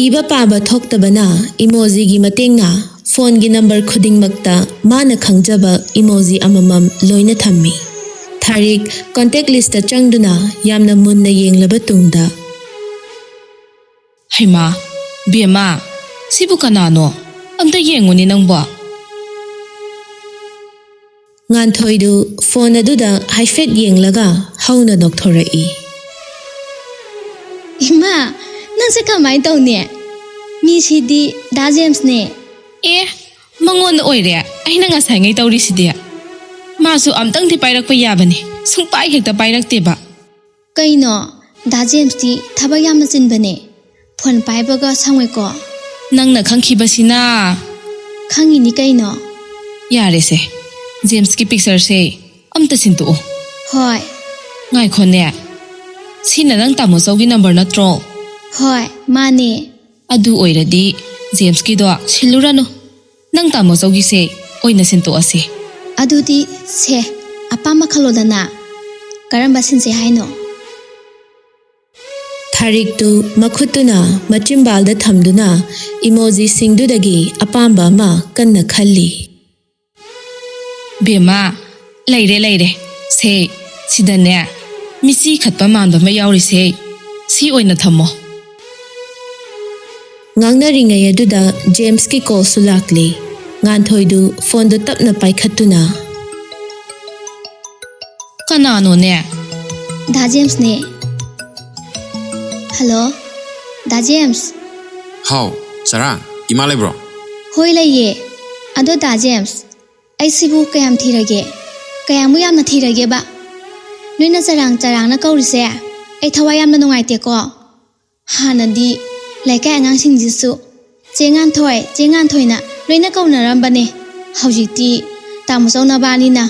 ꯏꯕ ꯄꯥꯕ ꯊꯣꯛꯇꯕꯅ ꯏꯃꯣꯖꯤꯒꯤ ꯃꯇꯦꯡꯅ ꯐꯣꯟꯒꯤ ꯅꯝꯕꯔ ꯈꯨꯗꯤꯡꯃꯛꯇ ꯃꯥꯅ ꯈꯪꯖꯕ ꯏꯃꯣꯖꯤ ꯑꯃꯃꯝ ꯂꯣꯏꯅ ꯊꯝꯃꯤ꯫ ꯊꯥꯔꯤꯛ ꯀꯣꯟꯇꯦꯛ ꯂꯤꯁꯇ ꯆꯪꯗꯨꯅ ꯌꯥꯝꯅ ꯃꯨꯟꯅ ꯌꯦꯡꯂꯕ ꯇꯨꯡꯗ, "ꯍꯩꯃꯥ, ꯕꯦꯝꯃ, ꯁꯤꯕꯨ ꯀꯅꯥꯅꯣ? ꯑꯝꯇ ꯌꯦꯡꯉꯨꯅꯦ ꯅꯪꯕꯣ꯫" ꯉꯥꯟꯊꯣꯏꯗꯨ ꯐꯣꯟ ꯑꯗꯨꯗ ꯍꯥꯏꯐꯦꯠ ꯌꯦꯡꯂꯒ ꯍꯧꯅ ꯅꯣꯛꯊꯣꯔꯛꯏ꯫ "ꯏꯃꯥ, ꯅꯪꯁꯦ ꯀꯃꯥꯏꯅ ꯇꯧꯅꯤ?" ꯃꯤꯁꯤꯗꯤ ꯗꯥ ꯖꯦꯝꯁꯅꯦ꯫ ꯑꯦ, ꯃꯉꯣꯟꯗ ꯑꯣꯏꯔꯦ ꯑꯩꯅ ꯉꯁꯥꯏꯉꯩ ꯇꯧꯔꯤꯁꯤꯗꯤ꯫ ꯃꯥꯁꯨ ꯑꯝꯇꯪꯗꯤ ꯄꯥꯏꯔꯛꯄ ꯌꯥꯕꯅꯤ, ꯁꯨꯡꯄꯥꯏ ꯍꯦꯛꯇ ꯄꯥꯏꯔꯛꯇꯦꯕ꯫ ꯀꯩꯅꯣ, ꯗꯥ ꯖꯦꯝꯁꯇꯤ ꯊꯕꯛ ꯌꯥꯝꯅ ꯆꯤꯟꯕꯅꯦ, ꯐꯣꯟ ꯄꯥꯏꯕꯒ ꯁꯪꯉꯣꯏꯀꯣ? ꯅꯪꯅ ꯈꯪꯈꯤꯕꯁꯤꯅ꯫ ꯈꯪꯉꯤꯅꯤ ꯀꯩꯅꯣ꯫ ꯌꯥꯔꯦꯁꯦ, ꯖꯦꯝꯁꯀꯤ ꯄꯤꯛꯆꯔꯁꯦ ꯑꯝꯇ ꯁꯤꯟꯗꯣꯛꯑꯣ꯫ ꯍꯣꯏ꯫ ꯉꯥꯏꯈꯣꯅꯦ, ꯁꯤꯅ ꯅꯪ ꯇꯥꯃꯣ ꯆꯧꯒꯤ ꯅꯝꯕꯔ ꯅꯠꯇ꯭ꯔꯣ? ꯍꯣꯏ, ꯃꯥꯅꯦ꯫ ꯑꯗꯨ ꯑꯣꯏꯔꯗꯤ ꯖꯦꯝꯁꯀꯤꯗꯣ ꯁꯤꯜꯂꯨꯔꯅꯨ, ꯅꯪ ꯇꯥꯃꯣ ꯆꯧꯒꯤꯁꯦ ꯑꯣꯏꯅ ꯁꯤꯟꯗꯣꯛꯑꯁꯤ꯫ ꯑꯗꯨꯗꯤ ꯁꯦ, ꯑꯄꯥꯝꯕ ꯈꯜꯂꯣꯗꯅ, ꯀꯔꯝꯕ ꯁꯤꯟꯁꯦ ꯍꯥꯏꯅꯣ? ꯊꯥꯔꯤꯛꯇꯨ ꯃꯈꯨꯠꯇꯨꯅ ꯃꯆꯤꯝꯕꯥꯜꯗ ꯊꯝꯗꯨꯅ ꯏꯃꯣꯖꯤꯁꯤꯡꯗꯨꯗꯒꯤ ꯑꯄꯥꯝꯕ ꯑꯃ ꯀꯟꯅ ꯈꯜꯂꯤ꯫ ꯕꯦꯝꯃ, ꯂꯩꯔꯦ ꯂꯩꯔꯦ꯫ ꯁꯦ, ꯁꯤꯗꯅꯦ ꯃꯤꯆꯤ ꯈꯠꯄ ꯃꯥꯟꯕ ꯑꯃ ꯌꯥꯎꯔꯤꯁꯦ, ꯁꯤ ꯑꯣꯏꯅ ꯊꯝꯃꯣ꯫ ꯉꯥꯡꯅꯔꯤꯉꯩ ꯑꯗꯨꯗ ꯖꯦꯝꯁꯀꯤ ꯀꯣꯜꯁꯨ ꯂꯥꯛꯂꯤ꯫ ꯉꯥꯟꯊꯣꯏꯗꯨ ꯐꯣꯟꯗꯨ ꯇꯞꯅ ꯄꯥꯏꯈꯠꯇꯨꯅ꯫ ꯀꯅꯥꯅꯣꯅꯦ? ꯗꯥ ꯖꯦꯝꯁꯅꯦ꯫ ꯍꯜꯂꯣ, ꯗꯥ ꯖꯦꯝꯁ꯫ ꯍꯥꯎ, ꯆꯔꯥ, ꯏꯃꯥ ꯂꯩꯕ꯭ꯔꯣ? ꯍꯣꯏ, ꯂꯩꯌꯦ꯫ ꯑꯗꯣ ꯗꯥ ꯖꯦꯝꯁ, ꯑꯩꯁꯤꯕꯨ ꯀꯌꯥꯝ ꯊꯤꯔꯒꯦ? ꯀꯌꯥꯃꯨꯛ ꯌꯥꯝꯅ ꯊꯤꯔꯒꯦꯕ? ꯅꯣꯏꯅ ꯆꯔꯥꯡ ꯆꯔꯥꯡꯅ ꯀꯧꯔꯤꯁꯦ ꯑꯩ ꯊꯋꯥꯏ ꯌꯥꯝꯅ ꯅꯨꯡꯉꯥꯏꯇꯦꯀꯣ꯫ ꯍꯥꯟꯅꯗꯤ ꯂꯩꯀꯥꯏ ꯑꯉꯥꯡꯁꯤꯡꯁꯤꯁꯨ "ꯆꯦ ꯉꯥꯟꯊꯣꯏ, ꯆꯦ ꯉꯥꯟꯊꯣꯏꯅ" ꯂꯣꯏꯅ ꯀꯧꯅꯔꯝꯕꯅꯦ꯫ ꯍꯧꯖꯤꯛꯇꯤ ꯇꯥꯃꯣ ꯆꯧ ꯅꯕꯥꯅꯤꯅ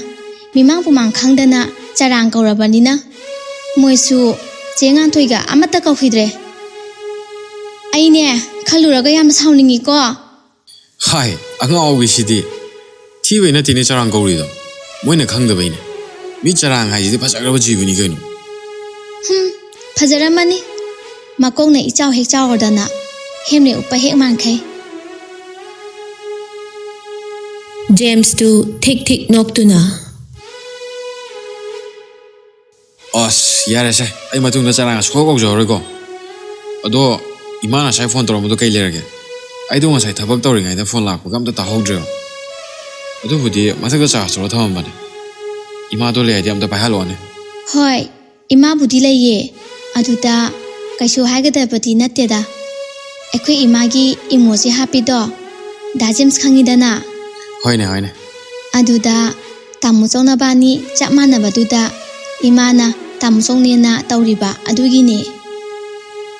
ꯃꯤꯃꯥꯡ ꯄꯨꯃꯥꯡ ꯈꯪꯗꯅ ꯆꯔꯥꯡ ꯀꯧꯔꯕꯅꯤꯅ ꯃꯣꯏꯁꯨ ꯆꯦ ꯉꯥꯟꯊꯣꯏꯒ ꯑꯃꯠꯇ ꯀꯧꯈꯤꯗ꯭ꯔꯦ꯫ ꯑꯩꯅꯦ, ꯈꯜꯂꯨꯔꯒ ꯌꯥꯝ ꯁꯥꯎꯅꯤꯡꯉꯤꯀꯣ꯫ ꯍꯥꯏ, ꯑꯉꯥꯎꯕꯤꯁꯤꯗꯤ꯫ ꯊꯤꯕꯩ ꯅꯠꯇꯦꯅꯦ ꯆꯔꯥꯡ ꯀꯧꯔꯤꯗꯣ, ꯃꯣꯏꯅ ꯈꯪꯗꯕꯩꯅꯦ꯫ ꯃꯤ ꯆꯔꯥꯡ ꯍꯥꯏꯁꯤꯗꯤ ꯐꯖꯈ꯭ꯔꯕ ꯖꯤꯕꯅꯤ ꯀꯩꯅꯣ꯫ ꯍꯨꯝ, ꯐꯖꯔꯝꯃꯅꯤ꯫ ꯃꯀꯣꯛꯅ ꯏꯆꯥꯎ ꯍꯦꯛ ꯆꯥꯎꯔꯗꯅ ꯍꯦꯝꯂꯦꯠ ꯎꯞꯄ ꯍꯦꯛ ꯃꯥꯟꯈꯩ꯫ ꯖꯦꯝꯁꯇꯨ ꯊꯤꯛ ꯊꯤꯛ ꯅꯣꯛꯇꯨꯅ꯫ ꯑꯁ, ꯌꯥꯔꯦꯁꯦ, ꯑꯩ ꯃꯇꯨꯡꯗ ꯆꯔꯥꯡ ꯁꯨꯛꯀꯧ ꯀꯧꯖꯔꯔꯣꯏꯀꯣ꯫ ꯑꯗꯣ ꯏꯃꯥꯅ ꯉꯁꯥꯏ ꯐꯣꯟ ꯇꯧꯔꯝꯕꯗꯣ ꯀꯩ ꯂꯩꯔꯒꯦ? ꯑꯩꯗꯣ ꯉꯁꯥꯏ ꯊꯕꯛ ꯇꯧꯔꯤꯉꯩꯗ ꯐꯣꯟ ꯂꯥꯛꯄꯒ ꯑꯝꯇ ꯇꯥꯍꯧꯗ꯭ꯔꯦꯕ꯫ ꯑꯗꯨꯕꯨꯗꯤ ꯃꯊꯛꯇ ꯆꯥꯔꯖ ꯇꯧꯔ ꯊꯝꯃꯝꯕꯅꯦ꯫ ꯏꯃꯥꯗꯣ ꯂꯩꯔꯗꯤ ꯑꯝꯇ ꯄꯥꯏꯍꯜꯂꯛꯑꯣꯅꯦ꯫ ꯍꯣꯏ, ꯏꯃꯥꯕꯨꯗꯤ ꯂꯩꯌꯦ꯫ ꯑꯗꯨꯗ ꯀꯩꯁꯨ ꯍꯥꯏꯒꯗꯕꯗꯤ ꯅꯠꯇꯦꯗ꯫ ꯑꯩꯈꯣꯏ ꯏꯃꯥꯒꯤ ꯏꯃꯣꯖꯤ ꯍꯥꯞꯄꯤꯗꯣ ꯗꯥ ꯖꯦꯝꯁ ꯈꯪꯉꯤꯗꯅ? ꯍꯣꯏꯅꯦ, ꯍꯣꯏꯅꯦ꯫ ꯑꯗꯨꯗ ꯇꯥꯃꯣ ꯆꯧ ꯅꯕꯥꯅꯤ ꯆꯞ ꯃꯥꯟꯅꯕꯗꯨꯗ ꯏꯃꯥꯅ ꯇꯥꯃꯣ ꯆꯧꯅꯦꯅ ꯇꯧꯔꯤꯕ ꯑꯗꯨꯒꯤꯅꯦ꯫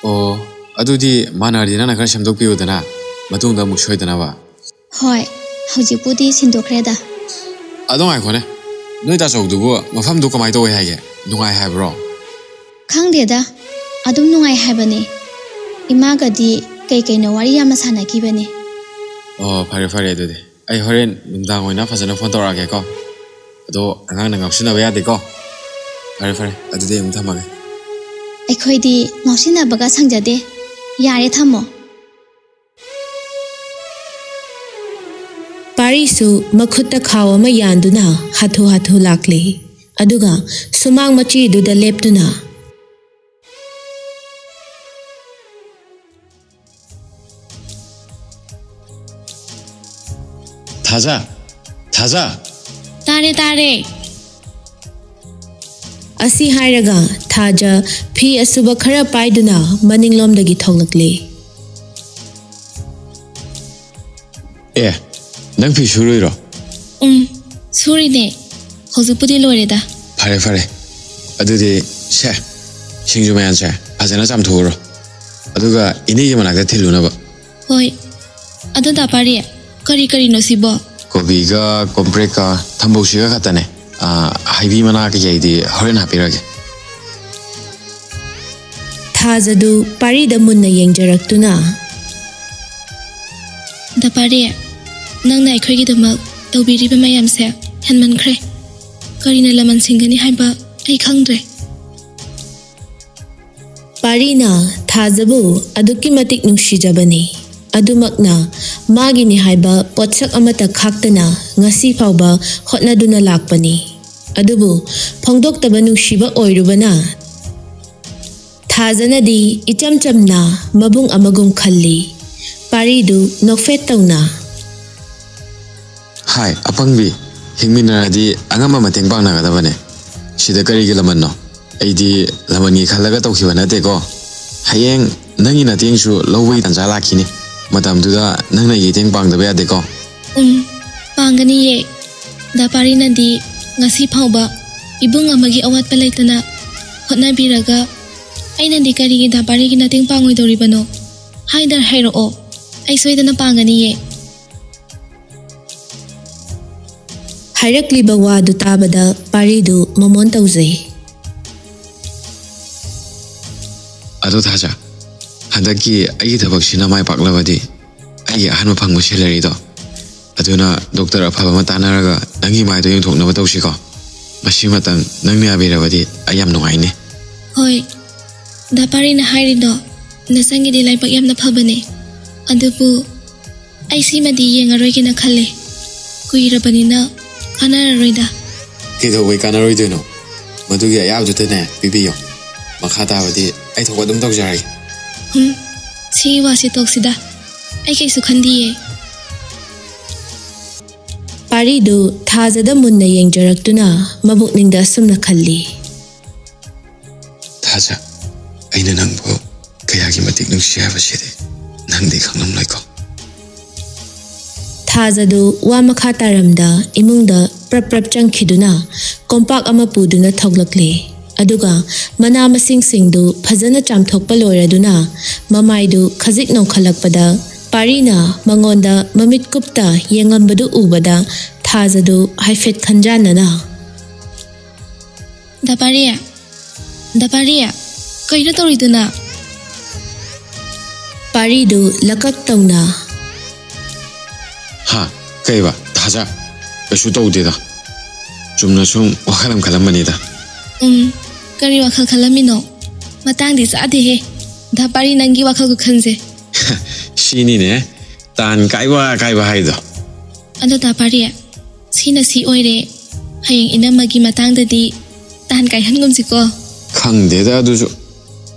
ꯑꯣ, ꯑꯗꯨꯗꯤ ꯃꯥꯟꯅꯔꯗꯤ ꯅꯪꯅ ꯈꯔ ꯁꯦꯝꯗꯣꯛꯄꯤꯌꯨꯗꯅ, ꯃꯇꯨꯡꯗ ꯑꯃꯨꯛ ꯁꯣꯏꯗꯅꯕ꯫ ꯍꯣꯏ, ꯍꯧꯖꯤꯛꯄꯨꯗꯤ ꯁꯤꯟꯗꯣꯛꯈ꯭ꯔꯦꯗ꯫ ꯑꯗꯣ ꯉꯥꯏꯈꯣꯅꯦ, ꯅꯣꯏ ꯇꯥꯆꯧꯗꯨꯕꯨ ꯃꯐꯝꯗꯨ ꯀꯃꯥꯏꯅ ꯇꯧꯋꯦ ꯍꯥꯏꯒꯦ? ꯅꯨꯡꯉꯥꯏ ꯍꯥꯏꯕ꯭ꯔꯣ? ꯈꯪꯗꯦꯗ, ꯑꯗꯨꯝ ꯅꯨꯡꯉꯥꯏ ꯍꯥꯏꯕꯅꯦ꯫ ꯏꯃꯥꯒꯗꯤ ꯀꯩ ꯀꯩꯅꯣ ꯋꯥꯔꯤ ꯌꯥꯝꯅ ꯁꯥꯟꯅꯈꯤꯕꯅꯦ꯫ ꯑꯣ, ꯐꯔꯦ ꯐꯔꯦ ꯑꯗꯨꯗꯤ꯫ ꯑꯩ ꯍꯣꯔꯦꯟ ꯅꯨꯡꯗꯥꯡ ꯑꯣꯏꯅ ꯐꯖꯅ ꯐꯣꯟ ꯇꯧꯔꯛꯑꯒꯦꯀꯣ꯫ ꯑꯗꯣ ꯑꯉꯥꯡꯅ ꯉꯥꯎꯁꯤꯟꯅꯕ ꯌꯥꯗꯦꯀꯣ꯫ ꯐꯔꯦ ꯐꯔꯦ, ꯑꯗꯨꯗꯤ ꯑꯃꯨꯛ ꯊꯝꯃꯒꯦ꯫ ꯑꯩꯈꯣꯏꯗꯤ ꯉꯥꯎꯁꯤꯟꯅꯕꯒ ꯁꯪꯖꯗꯦ꯫ ꯌꯥꯔꯦ, ꯊꯝꯃꯣ꯫ ꯄꯥꯔꯤꯁꯨ ꯃꯈꯨꯠꯇ ꯈꯥꯎ ꯑꯃ ꯌꯥꯟꯗꯨꯅ ꯍꯥꯊꯨ ꯍꯥꯊꯨ ꯂꯥꯛꯂꯤ꯫ ꯑꯗꯨꯒ ꯁꯨꯃꯥꯡ ꯃꯆꯤꯗꯨꯗ ꯂꯦꯞꯇꯨꯅ, "ꯊꯥꯖ, ꯊꯥꯖ!" "ꯇꯥꯔꯦ, ꯇꯥꯔꯦ!" ꯑꯁꯤ ꯍꯥꯏꯔꯒ ꯊꯥꯖ ꯐꯤ ꯑꯁꯨꯕ ꯈꯔ ꯄꯥꯏꯗꯨꯅ ꯃꯅꯤꯡꯂꯣꯝꯗꯒꯤ ꯊꯣꯛꯂꯛꯂꯤ꯫ "ꯑꯦ, ꯅꯪ ꯐꯤ ꯁꯨꯔꯣꯏꯔꯣ?" "ꯎꯝ, ꯁꯨꯔꯤꯅꯦ꯫ ꯍꯧꯖꯤꯛꯄꯨꯗꯤ ꯂꯣꯏꯔꯦꯗ꯫" "ꯐꯔꯦ, ꯐꯔꯦ꯫ ꯑꯗꯨꯗꯤ ꯁꯦ, ꯁꯤꯡꯖꯨ ꯃꯌꯥꯟꯁꯦ ꯐꯖꯅ ꯆꯥꯝꯊꯣꯛꯎꯔꯣ꯫ ꯑꯗꯨꯒ ꯏꯅꯦꯒꯤ ꯃꯅꯥꯛꯇ ꯊꯤꯜꯂꯨꯅꯕ꯫" "ꯍꯣꯏ꯫ ꯑꯗꯣ ꯗꯥ ꯄꯥꯔꯤ, ꯀꯔꯤ ꯀꯔꯤꯅꯣ ꯁꯤꯕꯣ?" "ꯀꯣꯕꯤꯒ ꯀꯣꯝꯄ꯭ꯔꯦꯛꯀ ꯊꯝꯕꯧꯁꯤꯒ ꯈꯛꯇꯅꯦ꯫ ꯑꯥ, ꯍꯩꯕꯤ ꯃꯅꯥ ꯀꯩꯀꯩꯗꯤ ꯍꯣꯔꯦꯟ ꯍꯥꯞꯄꯤꯔꯒꯦ꯫" ꯊꯥꯖꯗꯨ ꯄꯥꯔꯤꯗ ꯃꯨꯟꯅ ꯌꯦꯡꯖꯔꯛꯇꯨꯅ, "ꯗꯥ ꯄꯥꯔꯤ, ꯅꯪꯅ ꯑꯩꯈꯣꯏꯒꯤꯗꯃꯛ ꯇꯧꯕꯤꯔꯤꯕ ꯃꯌꯥꯝꯁꯦ ꯍꯦꯟꯃꯟꯈ꯭ꯔꯦ꯫ ꯀꯔꯤꯅ ꯂꯃꯟ ꯁꯤꯡꯒꯅꯤ ꯍꯥꯏꯕ ꯑꯩ ꯈꯪꯗ꯭ꯔꯦ꯫" ꯄꯥꯔꯤꯅ ꯊꯥꯖꯕꯨ ꯑꯗꯨꯛꯀꯤ ꯃꯇꯤꯛ ꯅꯨꯡꯁꯤꯖꯕꯅꯤ꯫ ꯑꯗꯨꯃꯛꯅ ꯃꯥꯒꯤꯅꯤ ꯍꯥꯏꯕ ꯄꯣꯠꯁꯛ ꯑꯃꯠꯇ ꯈꯥꯛꯇꯅ ꯉꯁꯤ ꯐꯥꯎꯕ ꯍꯣꯠꯅꯗꯨꯅ ꯂꯥꯛꯄꯅꯤ꯫ ꯑꯗꯨꯕꯨ ꯐꯣꯡꯗꯣꯛꯇꯕ ꯅꯨꯡꯁꯤꯕ ꯑꯣꯏꯔꯨꯕꯅ ꯊꯥꯖꯅꯗꯤ ꯏꯆꯝ ꯆꯝꯅ ꯃꯕꯨꯡ ꯑꯃꯒꯨꯝ ꯈꯜꯂꯤ꯫ ꯄꯥꯔꯤꯗꯨ ꯅꯣꯛꯐꯦꯠ ꯇꯧꯅ, "ꯍꯥꯏ, ꯑꯄꯪꯕꯤ, ꯍꯤꯡꯃꯤꯟꯅꯔꯗꯤ ꯑꯉꯝꯕ ꯃꯇꯦꯡ ꯄꯥꯡꯅꯒꯗꯕꯅꯦ꯫ ꯁꯤꯗ ꯀꯔꯤꯒꯤ ꯂꯃꯟꯅꯣ? ꯑꯩꯗꯤ ꯂꯃꯟꯒꯤ ꯈꯜꯂꯒ ꯇꯧꯈꯤꯕ ꯅꯠꯇꯦꯀꯣ꯫ ꯍꯌꯦꯡ ꯅꯪꯒꯤ ꯅꯇꯦꯡꯁꯨ ꯂꯧꯕꯒꯤ ꯇꯥꯟꯖꯥ ꯂꯥꯛꯈꯤꯅꯤ꯫ ꯃꯇꯝꯗꯨꯗ ꯅꯪꯅ ꯑꯩꯒꯤ ꯃꯇꯦꯡ ꯄꯥꯡꯗꯕ ꯌꯥꯗꯦꯀꯣ꯫ ꯎꯝ, ꯄꯥꯡꯒꯅꯤꯌꯦ꯫ ꯗꯥ ꯄꯥꯔꯤꯅꯗꯤ ꯉꯁꯤ ꯐꯥꯎꯕ ꯏꯕꯨꯡ ꯑꯃꯒꯤ ꯑꯋꯥꯠꯄ ꯂꯩꯇꯅ ꯍꯣꯠꯅꯕꯤꯔꯒ, ꯑꯩꯅꯗꯤ ꯀꯔꯤꯒꯤ ꯗꯥ ꯄꯥꯔꯤꯒꯤ ꯃꯇꯦꯡ ꯄꯥꯡꯉꯣꯏꯗꯧꯔꯤꯕꯅꯣ? ꯍꯥꯏꯗꯅ ꯍꯥꯏꯔꯛꯑꯣ, ꯑꯩ ꯁꯣꯏꯗꯅ ꯄꯥꯡꯒꯅꯤꯌꯦ꯫ ꯍꯥꯏꯔꯛꯂꯤꯕ ꯋꯥꯗꯨ ꯇꯥꯕꯗ ꯄꯥꯔꯤꯗꯨ ꯃꯃꯣꯟ ꯇꯧꯖꯩ꯫ ꯑꯗꯣ ꯊꯥꯖ, ꯍꯟꯗꯛꯀꯤ ꯑꯩꯒꯤ ꯊꯕꯛꯁꯤꯅ ꯃꯥꯏ ꯄꯥꯛꯂꯕꯗꯤ ꯑꯩꯒꯤ ꯑꯍꯥꯟꯕ ꯐꯪꯕ ꯁꯦꯂꯔꯤꯗꯣ, ꯑꯗꯨꯅ ꯗꯣꯛꯇꯔ ꯑꯐꯕ ꯑꯃ ꯇꯥꯟꯅꯔꯒ ꯅꯪꯒꯤ ꯃꯥꯏꯗꯣ ꯌꯦꯡꯊꯣꯛꯅꯕ ꯇꯧꯁꯤꯀꯣ꯫ ꯃꯁꯤ ꯃꯇꯝ ꯅꯪꯅ ꯌꯥꯕꯤꯔꯕꯗꯤ ꯑꯩ ꯌꯥꯝ ꯅꯨꯡꯉꯥꯏꯅꯤ꯫ ꯍꯣꯏ, ꯗꯥ ꯄꯥꯔꯤꯅ ꯍꯥꯏꯔꯤꯗꯣ ꯅꯆꯟꯒꯤꯗꯤ ꯂꯥꯏꯕꯛ ꯌꯥꯝꯅ ꯐꯕꯅꯦ꯫ ꯑꯗꯨꯕꯨ ꯑꯩ ꯁꯤꯃꯗꯤ ꯌꯦꯡꯉꯔꯣꯏꯒꯦꯅ ꯈꯜꯂꯦ꯫ ꯀꯨꯏꯔꯕꯅꯤꯅ ꯀꯥꯟꯅꯔꯔꯣꯏꯗ꯫ ꯀꯩꯗꯧꯕꯩ ꯀꯥꯟꯅꯔꯣꯏꯗꯣꯏꯅꯣ? ꯃꯗꯨꯒꯤ ꯑꯌꯥꯕꯗꯨꯇꯅꯦ ꯄꯤꯕꯤꯌꯣ꯫ ꯃꯈꯥ ꯇꯥꯕꯗꯤ ꯑꯩ ꯊꯣꯛꯄ ꯑꯗꯨꯝ ꯇꯧꯖꯔꯒꯦ꯫ ꯎꯝ, ꯁꯤꯒꯤ ꯋꯥꯁꯤ ꯇꯣꯛꯁꯤꯗ꯫ ꯑꯩ ꯀꯩꯁꯨ ꯈꯟꯗꯤꯌꯦ꯫ ꯄꯥꯔꯤꯗꯨ ꯊꯥꯖꯗ ꯃꯨꯟꯅ ꯌꯦꯡꯖꯔꯛꯇꯨꯅ ꯃꯕꯨꯛꯅꯤꯡꯗ ꯑꯁꯨꯝꯅ ꯈꯜꯂꯤ꯫ ꯊꯥꯖ, ꯑꯩꯅ ꯅꯪꯕꯨ ꯀꯌꯥꯒꯤ ꯃꯇꯤꯛ ꯅꯨꯡꯁꯤ ꯍꯥꯏꯕꯁꯤꯗꯤ ꯅꯪꯗꯤ ꯈꯪꯂꯝꯂꯣꯏꯀꯣ꯫ ꯊꯥꯖꯗꯨ ꯋꯥ ꯃꯈꯥ ꯇꯥꯔꯝꯗ ꯏꯃꯨꯡꯗ ꯄ꯭ꯔꯞ ꯄ꯭ꯔꯞ ꯆꯪꯈꯤꯗꯨꯅ ꯀꯣꯝꯄꯥꯛ ꯑꯃ ꯄꯨꯗꯨꯅ ꯊꯣꯛꯂꯛꯂꯦ꯫ ꯑꯗꯨꯒ ꯃꯅꯥ ꯃꯁꯤꯡꯁꯤꯡꯗꯨ ꯐꯖꯅ ꯆꯥꯝꯊꯣꯛꯄ ꯂꯣꯏꯔꯗꯨꯅ ꯃꯃꯥꯏꯗꯨ ꯈꯖꯤꯛ ꯅꯣꯡꯈꯠꯂꯛꯄꯗ ꯄꯥꯔꯤꯅ ꯃꯉꯣꯟꯗ ꯃꯃꯤꯠ ꯀꯨꯞꯇ ꯌꯦꯡꯉꯝꯕꯗꯨ ꯎꯕꯗ ꯊꯥꯖꯗꯨ ꯍꯥꯏꯐꯦꯠ ꯈꯟꯖꯥꯟꯅꯅ, "ꯗꯥ ꯄꯥꯔꯤ, ꯗꯥ ꯄꯥꯔꯤ, ꯀꯩꯅꯣ ꯇꯧꯔꯤꯗꯨꯅ?" ꯄꯥꯔꯤꯗꯨ ꯂꯀꯛ ꯇꯧꯅ, "ꯍꯥ? ꯀꯩꯕ? ꯊꯥꯖ? ꯀꯩꯁꯨ ꯇꯧꯗꯦꯗ꯫ ꯆꯨꯝꯅ ꯁꯨꯝ ꯋꯥꯈꯜ ꯑꯃ ꯈꯜꯂꯝꯕꯅꯤꯗ꯫" "ꯎꯝ, ꯀꯔꯤ ꯋꯥꯈꯜ ꯈꯜꯂꯝꯃꯤꯅꯣ? ꯃꯇꯥꯡꯗꯤ ꯆꯥꯗꯦꯍꯦ꯫ ꯗꯥ ꯄꯥꯔꯤ, ꯅꯪꯒꯤ ꯋꯥꯈꯜ ꯈꯨꯈꯟꯁꯦ꯫" "ꯁꯤꯅꯤꯅꯦ ꯇꯥꯟ ꯀꯥꯏꯕ ꯀꯥꯏꯕ ꯍꯥꯏꯗꯣ꯫" "ꯑꯗꯣ ꯗꯥ ꯄꯥꯔꯤ, ꯁꯤꯅ ꯁꯤ ꯑꯣꯏꯔꯦ꯫ ꯍꯌꯦꯡ ꯏꯅꯝꯃꯒꯤ ꯃꯇꯥꯡꯗꯗꯤ ꯇꯥꯟ ꯀꯥꯏꯍꯟꯒꯨꯝꯁꯤꯀꯣ꯫" "ꯈꯪꯗꯦꯗ ꯑꯗꯨꯁꯨ꯫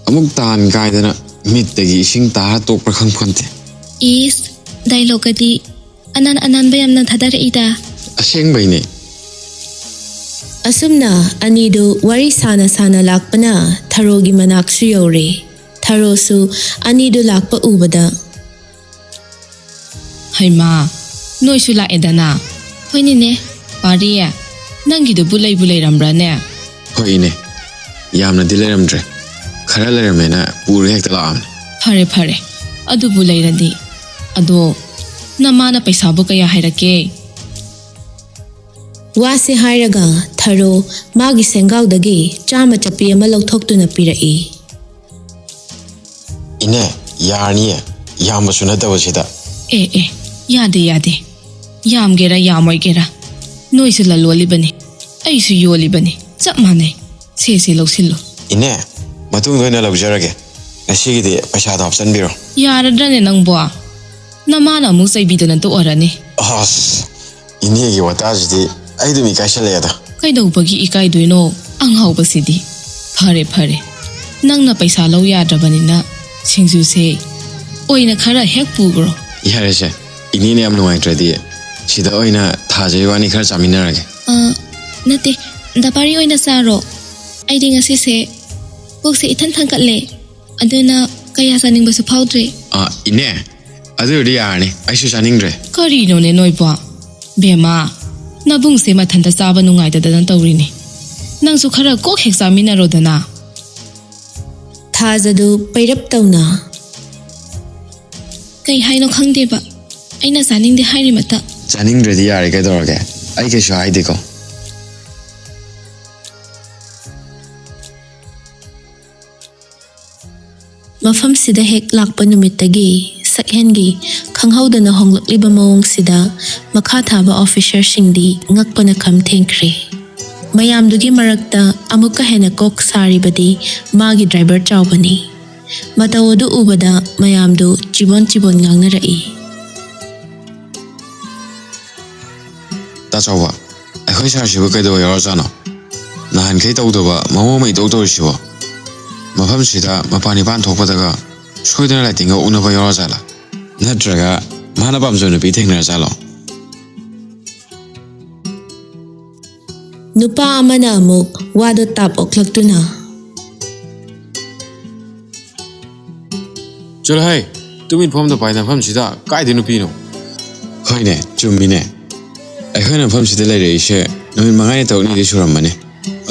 ꯑꯃꯨꯛ ꯇꯥꯟ ꯀꯥꯏꯗꯅ ꯃꯤꯠꯇꯒꯤ ꯏꯁꯤꯡ ꯇꯥꯔ ꯇꯣꯛꯄ꯭ꯔꯥ ꯈꯪꯄꯣꯟꯇꯦ꯫" "ꯏꯁ, ꯗꯥꯏꯂꯣꯛꯀꯗꯤ ꯑꯅꯥꯟ ꯑꯅꯥꯟꯕ ꯌꯥꯝꯅ ꯊꯥꯗꯔꯛꯏꯗ꯫" "ꯑꯁꯦꯡꯕꯩꯅꯦ꯫" ꯑꯁꯨꯝꯅ ꯑꯅꯤꯗꯨ ꯋꯥꯔꯤ ꯁꯥꯅ ꯁꯥꯅ ꯂꯥꯛꯄꯅ ꯊꯔꯣꯒꯤ ꯃꯅꯥꯛꯁꯨ ꯌꯧꯔꯦ꯫ ꯊꯔꯣꯁꯨ ꯑꯅꯤꯗꯨ ꯂꯥꯛꯄ ꯎꯕꯗ, "ꯍꯩꯃꯥ, ꯅꯣꯏꯁꯨ ꯂꯥꯛꯑꯦꯗꯅ꯫ ꯍꯣꯏꯅꯤꯅꯦ, ꯄꯥꯔꯤ, ꯅꯪꯒꯤꯗꯨꯕꯨ ꯂꯩꯕꯨ ꯂꯩꯔꯝꯕ꯭ꯔꯥꯅꯦ?" "ꯍꯣꯏ ꯏꯅꯦ, ꯌꯥꯝꯅꯗꯤ ꯂꯩꯔꯝꯗ꯭ꯔꯦ꯫ ꯈꯔ ꯂꯩꯔꯝꯃꯦꯅ ꯄꯨꯔ ꯍꯦꯛꯇ ꯂꯥꯛꯑꯕꯅꯦ꯫" "ꯐꯔꯦ ꯐꯔꯦ, ꯑꯗꯨꯕꯨ ꯂꯩꯔꯗꯤ꯫ ꯑꯗꯣ ꯅꯃꯥꯅ ꯄꯩꯁꯥꯕꯨ ꯀꯌꯥ ꯍꯥꯏꯔꯛꯀꯦ?" ꯋꯥꯁꯦ ꯍꯥꯏꯔꯒ ꯊꯔꯣ ꯃꯥꯒꯤ ꯁꯦꯡꯒꯥꯎꯗꯒꯤ ꯆꯥꯝꯃ ꯆꯞꯄꯤ ꯑꯃ ꯂꯧꯊꯣꯛꯇꯨꯅ ꯄꯤꯔꯛꯏ꯫ "ꯏꯅꯦ, ꯌꯥꯔꯅꯤꯌꯦ, ꯌꯥꯝꯕꯁꯨ ꯅꯠꯇꯕꯁꯤꯗ꯫" "ꯑꯦ ꯑꯦ, ꯌꯥꯗꯦ ꯌꯥꯗꯦ, ꯌꯥꯝꯒꯦꯔꯥ ꯌꯥꯝꯃꯣꯏꯒꯦꯔꯥ, ꯅꯣꯏꯁꯨ ꯂꯂꯣꯜꯂꯤꯕꯅꯤ, ꯑꯩꯁꯨ ꯌꯣꯜꯂꯤꯕꯅꯤ, ꯆꯞ ꯃꯥꯟꯅꯩ꯫ ꯁꯦ ꯁꯦ, ꯂꯧꯁꯤꯜꯂꯨ꯫" "ꯏꯅꯦ, ꯃꯇꯨꯡꯗ ꯑꯣꯏꯅ ꯂꯧꯖꯔꯒꯦ, ꯉꯁꯤꯒꯤꯗꯤ ꯄꯩꯁꯥꯗꯣ ꯍꯥꯞꯆꯤꯟꯕꯤꯔꯣ꯫" "ꯌꯥꯔꯗ꯭ꯔꯅꯦ ꯅꯪꯕꯣ? ꯅꯃꯥꯅ ꯑꯃꯨꯛ ꯆꯩꯕꯤꯗꯅ ꯇꯣꯛꯑꯔꯅꯤ꯫" "ꯑꯁ, ꯏꯅꯦꯒꯤ ꯋꯥꯇꯥꯁꯤꯗꯤ ꯑꯩ ꯑꯗꯨꯝ ꯏꯀꯥꯏꯁꯜꯂꯛꯑꯦꯗ꯫" "ꯀꯩꯗꯧꯕꯒꯤ ꯏꯀꯥꯏꯗꯣꯏꯅꯣ, ꯑꯉꯥꯎꯕꯁꯤꯗꯤ? ꯐꯔꯦ ꯐꯔꯦ, ꯅꯪꯅ ꯄꯩꯁꯥ ꯂꯧ ꯌꯥꯗ꯭ꯔꯕꯅꯤꯅ ꯁꯤꯡꯖꯨꯁꯦ ꯑꯣꯏꯅ ꯈꯔ ꯍꯦꯛ ꯄꯨꯈ꯭ꯔꯣ꯫" "ꯌꯥꯔꯦꯁꯦ, ꯏꯅꯦꯅ ꯌꯥꯝ ꯅꯨꯡꯉꯥꯏꯇ꯭ꯔꯗꯤ ꯁꯤꯗ ꯑꯣꯏꯅ ꯊꯥꯖꯩ ꯋꯥꯅꯤ ꯈꯔ ꯆꯥꯃꯤꯟꯅꯔꯒꯦ꯫" "ꯑ, ꯅꯠꯇꯦ, ꯗꯥ ꯄꯥꯔꯤ ꯑꯣꯏꯅ ꯆꯥꯔꯣ꯫ ꯑꯩꯗꯤ ꯉꯁꯤꯁꯦ ꯄꯨꯛꯁꯦ ꯏꯊꯟ ꯊꯟꯀꯠꯂꯦ, ꯑꯗꯨꯅ ꯀꯌꯥ ꯆꯥꯅꯤꯡꯕꯁꯨ ꯐꯥꯎꯗ꯭ꯔꯦ꯫" "ꯑ, ꯏꯅꯦ, ꯑꯗꯨ ꯑꯣꯏꯔꯗꯤ ꯌꯥꯔꯅꯤ, ꯑꯩꯁꯨ ꯆꯥꯅꯤꯡꯗ꯭ꯔꯦ꯫" "ꯀꯔꯤꯅꯣꯅꯦ ꯅꯣꯏꯕꯣ? ꯕꯦꯝꯃ, ꯅꯕꯨꯡꯁꯦ ꯃꯊꯟꯇ ꯆꯥꯕ ꯅꯨꯡꯉꯥꯏꯇꯗꯅ ꯇꯧꯔꯤꯅꯤ꯫ ꯅꯪꯁꯨ ꯈꯔ ꯀꯣꯛ ꯍꯦꯛ ꯆꯥꯃꯤꯟꯅꯔꯣꯗꯅ꯫" ꯊꯥꯖꯗꯨ ꯄꯩꯔꯞ ꯇꯧꯅ, "ꯀꯩ ꯍꯥꯏꯅꯣ ꯈꯪꯗꯦꯕ, ꯑꯩꯅ ꯆꯥꯅꯤꯡꯗꯦ ꯍꯥꯏꯔꯤꯃꯠꯇ꯫" "ꯆꯥꯅꯤꯡꯗ꯭ꯔꯗꯤ ꯌꯥꯔꯦ, ꯀꯩꯗꯧꯔꯒꯦ? ꯑꯩ ꯀꯩꯁꯨ ꯍꯥꯏꯗꯦꯀꯣ꯫" ꯃꯐꯝꯁꯤꯗ ꯍꯦꯛ ꯂꯥꯛꯄ ꯅꯨꯃꯤꯠꯇꯒꯤ ꯁꯛꯍꯦꯟꯒꯤ ꯈꯪꯍꯧꯗꯅ ꯍꯣꯡꯂꯛꯂꯤꯕ ꯃꯑꯣꯡꯁꯤꯗ ꯃꯈꯥ ꯊꯥꯕ ꯑꯣꯐꯤꯁꯔꯁꯤꯡꯗꯤ ꯉꯛꯄꯅ ꯈꯝ ꯊꯦꯡꯈ꯭ꯔꯦ꯫ ꯃꯌꯥꯝꯗꯨꯒꯤ ꯃꯔꯛꯇ ꯑꯃꯨꯛꯀ ꯍꯦꯟꯅ ꯀꯣꯛ ꯁꯥꯔꯤꯕꯗꯤ ꯃꯥꯒꯤ ꯗ꯭ꯔꯥꯏꯚꯔ ꯆꯥꯎꯕꯅꯤ꯫ ꯃꯇꯧ ꯑꯗꯨ ꯎꯕꯗ ꯃꯌꯥꯝꯗꯨ ꯆꯤꯕꯣꯟ ꯆꯤꯕꯣꯟ ꯉꯥꯡꯅꯔꯛꯏ꯫ "ꯇꯥ ꯆꯥꯎꯕ, ꯑꯩꯈꯣꯏ ꯁꯥꯔꯁꯤꯕꯨ ꯀꯩꯗꯧꯕ ꯌꯥꯎꯔꯖꯥꯠꯅꯣ? ꯅꯍꯥꯟꯈꯩ ꯇꯧꯗꯕ ꯃꯑꯣꯡ ꯑꯃ ꯏꯇꯧ ꯇꯧꯔꯤꯁꯤꯕꯣ? ꯃꯐꯝꯁꯤꯗ ꯃꯄꯥꯟ ꯏꯄꯥꯟ ꯊꯣꯛꯄꯗꯒ ꯁꯣꯏꯗꯅ ꯂꯥꯏꯇꯤꯟꯒ ꯎꯅꯕ ꯌꯥꯎꯔꯖꯥꯠꯂꯥ? ꯅꯠꯇ꯭ꯔꯒ ꯃꯥꯅ ꯄꯥꯝꯖꯕ ꯅꯨꯄꯤ ꯊꯦꯡꯅꯔꯖꯥꯠꯂꯣ?" ꯅꯨꯄꯥ ꯑꯃꯅ ꯑꯃꯨꯛ ꯋꯥꯗꯣ ꯇꯥꯞ ꯑꯣꯛꯂꯛꯇꯨꯅ, ꯆꯠꯂꯣꯍꯦ, ꯇꯨꯃꯤꯟ ꯐꯝꯗ ꯄꯥꯏꯗ ꯃꯐꯝꯁꯤꯗ ꯀꯥꯏꯗꯩ ꯅꯨꯄꯤꯅꯣ? ꯍꯣꯏꯅꯦ, ꯆꯨꯝꯃꯤꯅꯦ꯫ ꯑꯩꯈꯣꯏꯅ ꯃꯐꯝꯁꯤꯗ ꯂꯩꯔꯛꯏꯁꯦ ꯅꯨꯃꯤꯠ ꯃꯉꯥꯅꯤ ꯇꯔꯨꯛꯅꯤꯗꯤ ꯁꯨꯔꯝꯃꯅꯤ꯫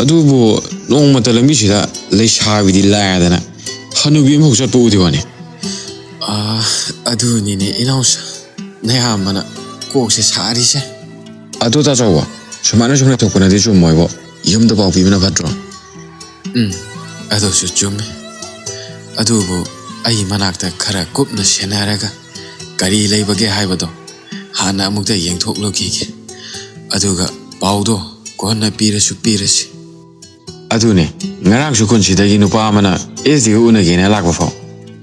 ꯑꯗꯨꯕꯨ ꯅꯣꯡꯃꯇ ꯂꯝꯕꯤꯁꯤꯗ ꯂꯩꯁꯥꯕꯤꯗꯤ ꯂꯥꯏꯔꯗꯅ ꯍꯅꯨꯕꯤ ꯑꯃꯐꯥꯎ ꯆꯠꯄ ꯎꯗꯦ ꯋꯥꯅꯤ꯫ ꯑꯥ, ꯑꯗꯨꯅꯤꯅꯦ ꯏꯅꯥꯎꯁꯥ, ꯅꯌꯥꯝꯕꯅ ꯀꯣꯛꯁꯦ ꯁꯥꯔꯤꯁꯦ꯫ ꯑꯗꯨ ꯇꯥ ꯆꯥꯎꯕ, ꯁꯨꯃꯥꯏꯅ ꯁꯨꯝ ꯂꯩꯊꯣꯛꯄꯅꯗꯤ ꯆꯨꯝꯃꯣꯏꯕꯣ꯫ ꯌꯨꯝꯗ ꯄꯥꯎ ꯄꯤꯕꯅ ꯐꯠꯇ꯭ꯔꯣ? ꯎꯝ, ꯑꯗꯨꯁꯨ ꯆꯨꯝꯃꯦ꯫ ꯑꯗꯨꯕꯨ ꯑꯩ ꯃꯅꯥꯛꯇ ꯈꯔ ꯀꯨꯞꯅ ꯁꯦꯟꯅꯔꯒ ꯀꯔꯤ ꯂꯩꯕꯒꯦ ꯍꯥꯏꯕꯗꯣ ꯍꯥꯟꯅ ꯑꯃꯨꯛꯇ ꯌꯦꯡꯊꯣꯛꯂꯨꯈꯤꯒꯦ꯫ ꯑꯗꯨꯒ ꯄꯥꯎꯗꯣ ꯀꯣꯟꯅ ꯄꯤꯔꯁꯨ ꯄꯤꯔꯁꯤ꯫ ꯑꯗꯨꯅꯦ, ꯉꯔꯥꯡꯁꯨ ꯈꯨꯟꯁꯤꯗꯒꯤ ꯅꯨꯄꯥ ꯑꯃꯅ ꯑꯦꯁ ꯗꯤꯒ ꯎꯅꯒꯦꯅ ꯂꯥꯛꯄ ꯐꯥꯎ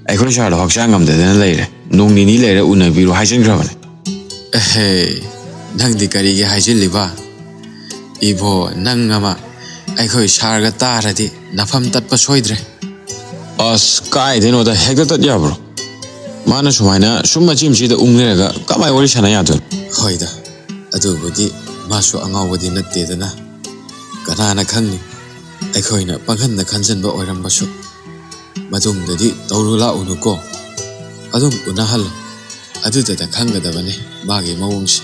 ꯑꯩꯈꯣꯏ ꯁꯥꯔꯗꯣ ꯍꯛꯆꯥꯡ ꯉꯝꯗꯗꯅ ꯂꯩꯔꯦ, ꯅꯣꯡ ꯅꯤꯅꯤ ꯂꯩꯔ ꯎꯅꯕꯤꯔꯣ ꯍꯥꯏꯖꯤꯟꯈ꯭ꯔꯕꯅꯦ꯫ ꯑꯦꯍꯦ, ꯅꯪꯗꯤ ꯀꯔꯤꯒꯤ ꯍꯥꯏꯖꯤꯜꯂꯤꯕ? ꯏꯕꯣ, ꯅꯪ ꯑꯃ ꯑꯩꯈꯣꯏ ꯁꯥꯔꯒ ꯇꯥꯔꯗꯤ ꯅꯐꯝ ꯇꯠꯄ ꯁꯣꯏꯗ꯭ꯔꯦ꯫ ꯑꯁ, ꯀꯥꯏꯗꯩꯅꯣꯗ, ꯍꯦꯛꯇ ꯇꯠ ꯌꯥꯕ꯭ꯔꯣ? ꯃꯥꯅ ꯁꯨꯃꯥꯏꯅ ꯁꯨꯝ ꯃꯆꯤ ꯃꯆꯤꯗ ꯎꯪ ꯂꯩꯔꯒ ꯀꯃꯥꯏ ꯋꯥꯔꯤ ꯁꯥꯟꯅ ꯌꯥꯗꯣꯏꯅꯣ? ꯍꯣꯏꯗ, ꯑꯗꯨꯕꯨꯗꯤ ꯃꯥꯁꯨ ꯑꯉꯥꯎꯕꯗꯤ ꯅꯠꯇꯦꯗꯅ꯫ ꯀꯅꯥꯅ ꯈꯪꯅꯤ, ꯑꯩꯈꯣꯏꯅ ꯄꯪꯈꯟꯗ ꯈꯟꯖꯟꯕ ꯑꯣꯏꯔꯝꯕꯁꯨ꯫ ꯃꯇꯨꯡꯗꯗꯤ ꯇꯧꯔꯨ ꯂꯥꯛꯎꯅꯨꯀꯣ, ꯑꯗꯨꯝ ꯎꯅꯍꯜꯂꯣ꯫ ꯑꯗꯨꯗꯇ ꯈꯪꯒꯗꯕꯅꯤ ꯃꯥꯒꯤ ꯃꯑꯣꯡꯁꯦ꯫